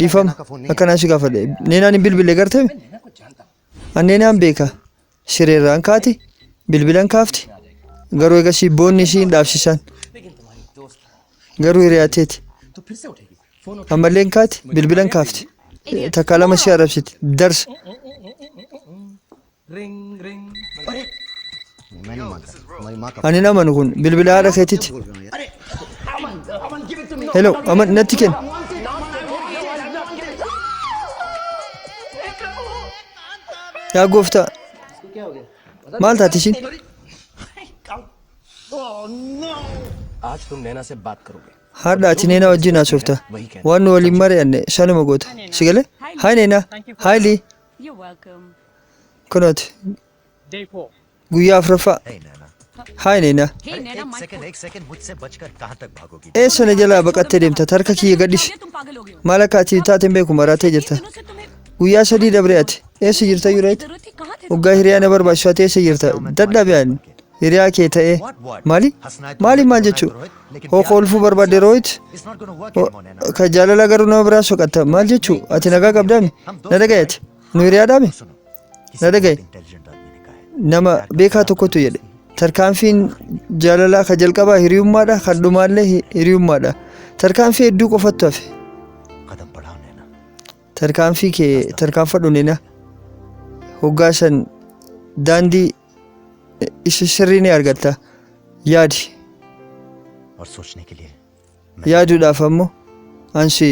Dhifama. Akkanaa si gaafadhe. Neenaan hin bilbile gartee? An neenaan beeka. Sireerraan kaati. Bilbilan kaafti. Garuu egasii boonni ishii hin dhaabsisan. Garuu hiriyaateeti. तो फिर से उठेगी phone Ammallee hin kaati. Bilbilan kaafti. Takka lama si arrabsiti. Darsa. Ring ring मैं नहीं मानता तुम्हारी माँ का Ani hin amanu kun bilbila haadha keetiiti. बोल रहा हूँ यार Hello, aman natti kenni. Yaa gooftaa. Maal taate ishiin? आज तुम नैना से बात करोगे Har'a ati Neenaa wajjin haasofta. Waan nu waliin mari'anne sanuma goota. Si galee? Haay Neenaa. Haay Lii. You welcome Kunooti. Guyyaa afuraffaa. Hey Naina Haay Neenaa. Hey Naina एक my second एक सेकंड मुझसे बचकर कहाँ तक भागोगी Eessa na jalaa baqattee deemta? Harka kiyya gadhisi. तुम पागल हो गए हो Maal akka ati taate hin beeku maraatee jirta. दिनों से तुम्हें Guyyaa sadii dabre ati. Eessa jirta Yureet? जरूरत थी कहाँ थे Waggaa hiriyaa na barbaachisu ati eessa jirta? Dadhabaan hiriyaa kee ta'ee. Maali? Maali maal jechuu? Hoo kolfuu barbaadde Rohit? It's not gonna work anymore Naina Ka jaalala garuu nama biraa soqatta. Maal jechuu? Ati nagaa qabdaami? Na dhagayati. Nu hiriyaadhaami? सुनो Na dhagaye. Intelligent आदमी ने कहा है Nama beekaa tokkotu jedhe. Tarkaanfiin jaalalaa ka jalqabaa hiriyummaadha. Kan dhumaallee hiriyummaadha. Tarkaanfii hedduu qofattu hafe. कदम बढ़ाओ नैना Tarkaanfii kee tarkaanfadhu Neenaa. Hoggaa san daandii isa sirrii ni argatta. Yaadi. और सोचने के लिए Yaaduudhaaf ammoo ansi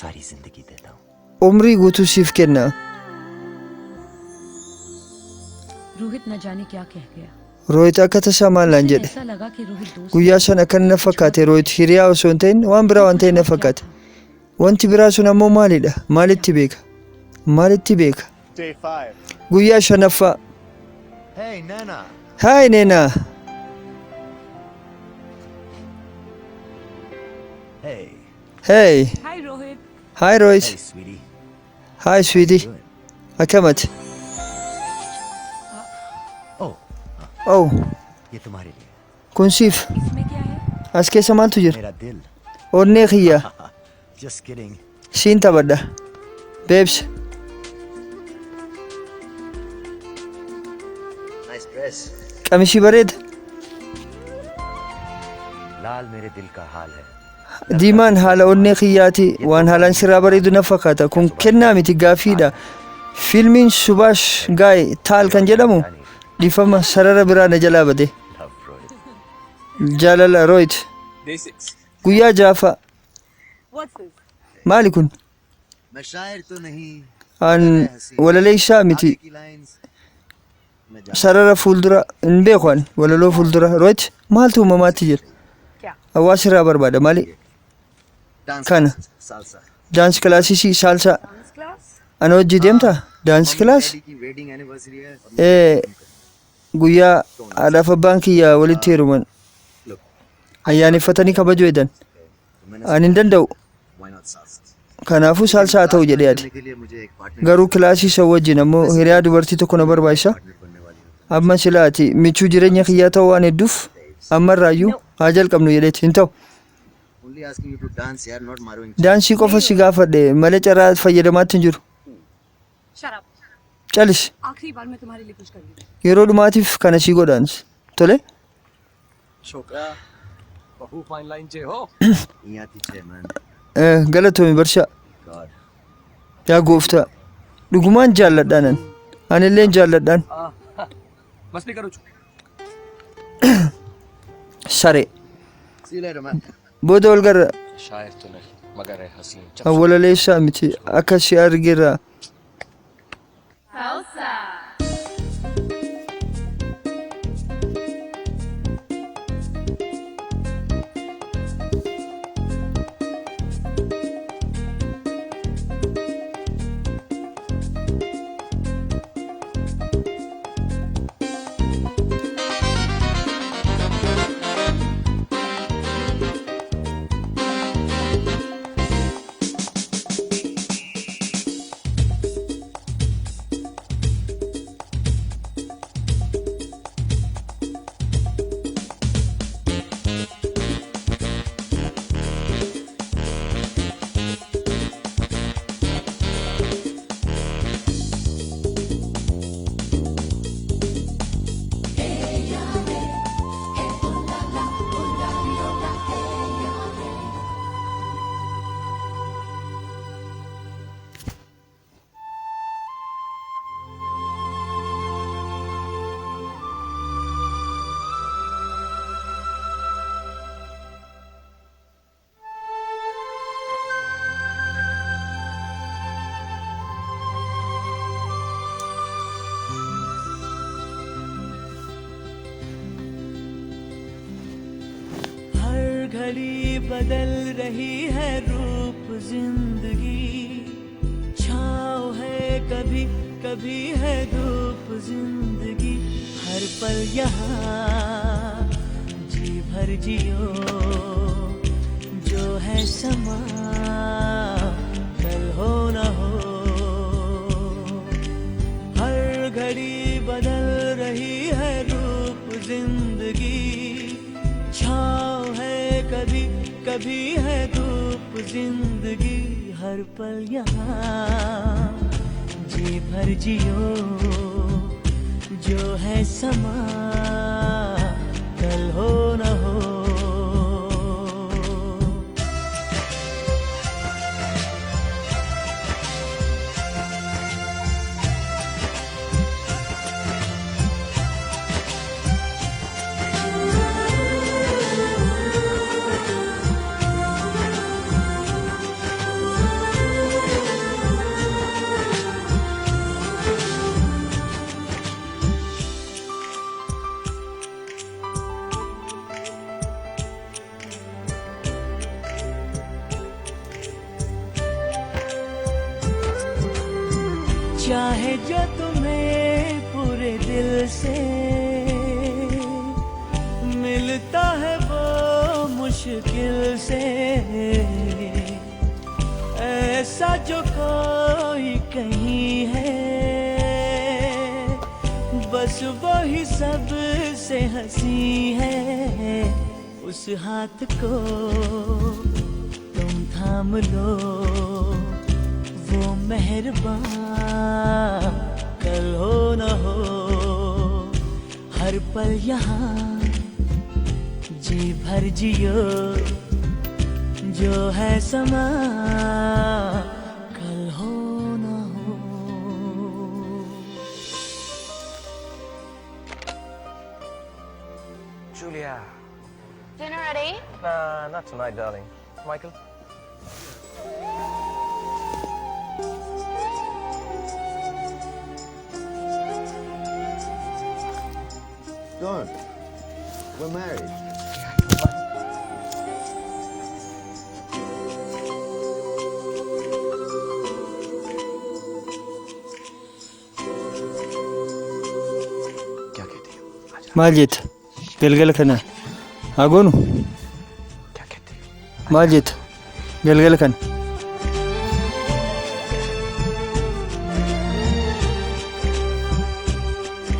सारी जिंदगी देता हूँ umrii guutuu siif kenna. Rohit न जाने क्या कह गया Rohit akka tasaa maal naan jedhe. ऐसा लगा कि रोहित दोस्त Guyyaa san akkana na fakkaate Rohit hiriyaa osoo hin ta'in waan biraa waan ta'e na fakkaate. Wanti biraa sun ammoo maalidha? Maalitti beeka? Maalitti beeka? Day 5. Guyyaa shanaffaa. Hey Naina Haay Neenaa. Hey Hey. Hi Rohit Haay Rohit. Hey sweetie Haay sweetie. Akkam ati? Oh Oh, ये तुम्हारे लिए kun siif. इसमें क्या है As keessa maaltu jira? मेरा दिल Onnee kiyya. Just kidding Siin taphadha. Beebs. Nice dress Qamishii bareeda. लाल मेरे दिल का हाल है। Diimaan haala onnee kiyyaati. Waan haalaan sirraa bareedu na fakkaata. Kun kennaa miti, gaaffiidha. Fiilmiin Subaash Gaay Taal kan jedhamu, dhiifama, sarara biraa na jalaa bade. Love Rohit. Jaalala Rohit. Day 6. Guyyaa jaafa. What's this? Maali kun? मैं शायर तो नहीं, An walaleessaa miti. की lines Sarara fuuldura hin beeku an walaloo fuuldura. Rohit, maaltu uumamaatti jira? क्या? Hawaasa irraa barbaada maali? Dance. Kana. Salsa. Dance classii salsa. Dance class? Ana hojii deemtaa? Dance class? की wedding anniversary है। Ee, guyyaa haadhaaf abbaan kiyya walitti heeruman ayyaaneffatanii kabajuu eedan. Ani hin danda'u. Why not salsa? Kanaafuu salsa haa ta'u jedhee yaade. के लिए मुझे एक partner Garuu kilaasii isa wajjin ammoo hiriyaa dubartii tokko na barbaachisa. Amma sila ati michuu jireenya kiyyaa ta'uu waan hedduuf ammarraayyuu haa jalqabnu jedheeti hin ta'u. Only asking you to dance यार, not मारोing. Daansii qofa si gaafadhe malee carraa fayyadamaatti hin jiru. Shut up. Calisi. आखिरी बार मैं तुम्हारे लिए कुछ कर रही हूँ। Yeroo dhumaatiif kana sii godhaan. Tole. छोकरा બહુ ફાઇન લાઈન છે હો. અહીંયાથી છે man. Galatoomi barshaa. God. Yaa gooftaa. Dhugumaan jaalladhaan an. Anilleen jaalladhaan. મસ્તી કરું છું. Saree. See you later, man. Booda ol garra. शायर तो नहीं मगर है हसीन। Walaleessaa miti akka si argeerra. Salsa. हर घड़ी बदल रही है रूप जिंदगी, छाँव है कभी कभी है धूप जिंदगी, हर पल यहाँ जी भर जियो, जो है समा कल हो न हो, हर घड़ी बदल रही है रूप जिंदगी, छाँव है कभी कभी है धूप जिंदगी, हर पल यहाँ जी भर जियो, जो है समा कल हो न हो। चाहे जो तुम्हें पूरे दिल से मिलता है वो मुश्किल से, ऐसा जो कोई कहीं है, बस वही सबसे हंसी है, उस हाथ को तुम थाम लो, वो मेहरबान कल हो न हो, हर पल यहाँ जी भर जियो जो है समा कल हो ना हो। Julia. Dinner at 8? Nah, not tonight, darling. Michael? Don't. We're married. क्या कहती हो? Maal jetta? Galgala kana haa goonu? क्या कहती हो? Maal jetta? Galgala kana.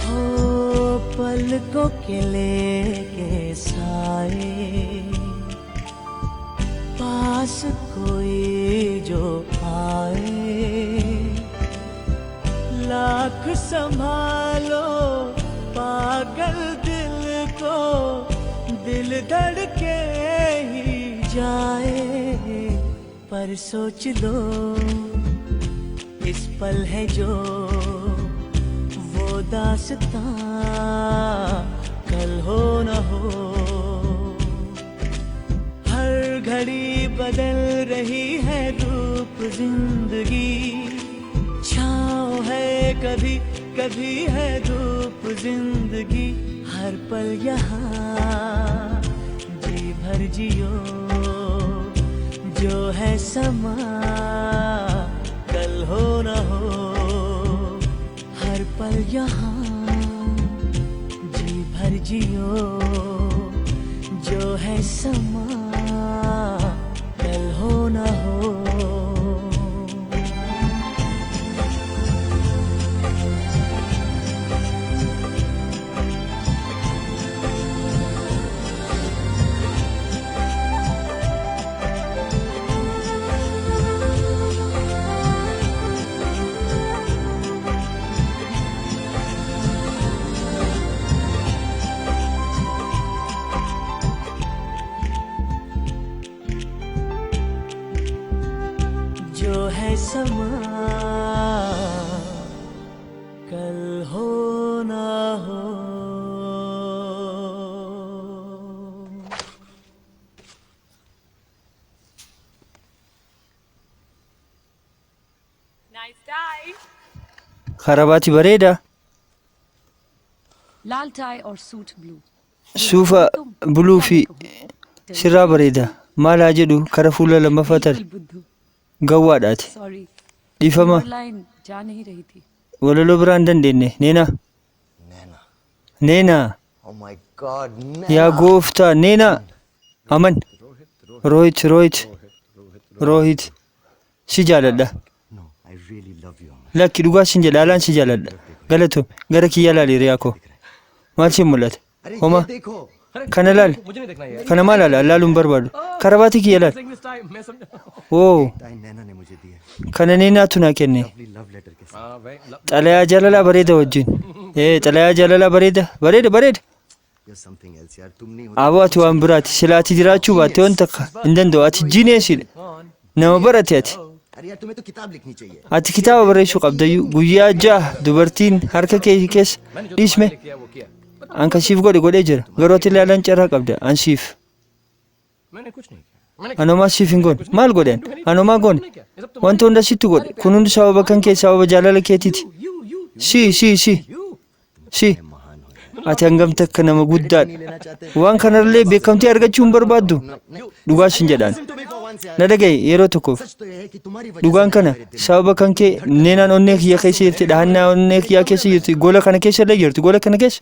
हो पलकों के लेके साए पास कोई जो आए लाख संभालो पागल दिल को दिल धड़के ही जाए पर सोच लो इस पल है जो वो दास्तां कल हो न हो। हर घड़ी बदल रही है रूप जिंदगी छाँव है कभी कभी है धूप जिंदगी हर पल यहाँ जी भर जियो जो है समा कल हो न हो। हर पल यहाँ जी भर जियो जो है समा कल हो न हो। जो है समा कल हो ना हो। Nice tie. Karabaatii bareedaa. लाल टाई और suit blue. Suufa buluu fi sirraa bareeda. Maal haa jedhu kara fuula lammaffaa tare. बिल्कुल बुद्धू। Gawwaadhaati. Sorry. Dhiifama. Line जा नहीं रही थी। Walaloo biraa hin dandeenye. Neenaa. Naina. Neenaa. Oh my God, Naina. Yaa gooftaa Neenaa. Aman. Rohit Rohit Rohit. Si jaaladha. No, I really love you. Aman. Lakki dhugaa sin jedha alaan si jaaladha. Galatoo gara kiyya laali hiriyaa koo. Maal siin mul'ata? अरे Homa ये देखो kana laali. मुझे नहीं देखना यार। Kana maal laala? Laaluun hin barbaadu. Karabaatii kiyya laali. This time मैं समझा। Woo tie नैना ने मुझे दिया kana Neenaatu naa kenne. Lovely love letter के साथ। हाँ भाई। Xalayaa jaalalaa bareeda wajjin. Ee xalayaa jaalalaa bareeda bareeda bareeda. You're something else यार तुम नहीं हो। Aboo ati waan biraati. Sila ati jiraachuu baatte waan takka hin danda'u. Ati jineesidha. Nama barate ati. अरे यार तुम्हें तो किताब लिखनी चाहिए। Ati kitaaba barreessuu qabdayyuu guyyaa 6 dubartiin harka kee keessa मैंने जो dhiisme. तुम्हारे लिए किया वो किया। An kan siif godhe godhee jira. Garuu ati ilaalan carraa qabda. An siif. मैंने कुछ नहीं किया। मैंने Anomaa siif hin goone. Maal godhe ani? Anomaa goone. Wanta hunda sitti godhe. Kun hundi sababa kan kee sababa jaalala keetiiti. You you Si si si si. महान हो यार। Ati hangam takka nama guddaadha. लेना चाहते हैं। Waan kanarlee beekamtii argachuu hin barbaaddu. Dhugaa sin jedhaan. Listen to me for once यार। Na dhaga'i yeroo tokkoof. सच तो यह है कि तुम्हारी वजह Dhugaan से kana मेरे दिल sababa kan kee neenaan onnee kiyya keessa jirti dhahannaa onnee kiyyaa keessa jirti gola kana keessa illee jirti gola kana keessa.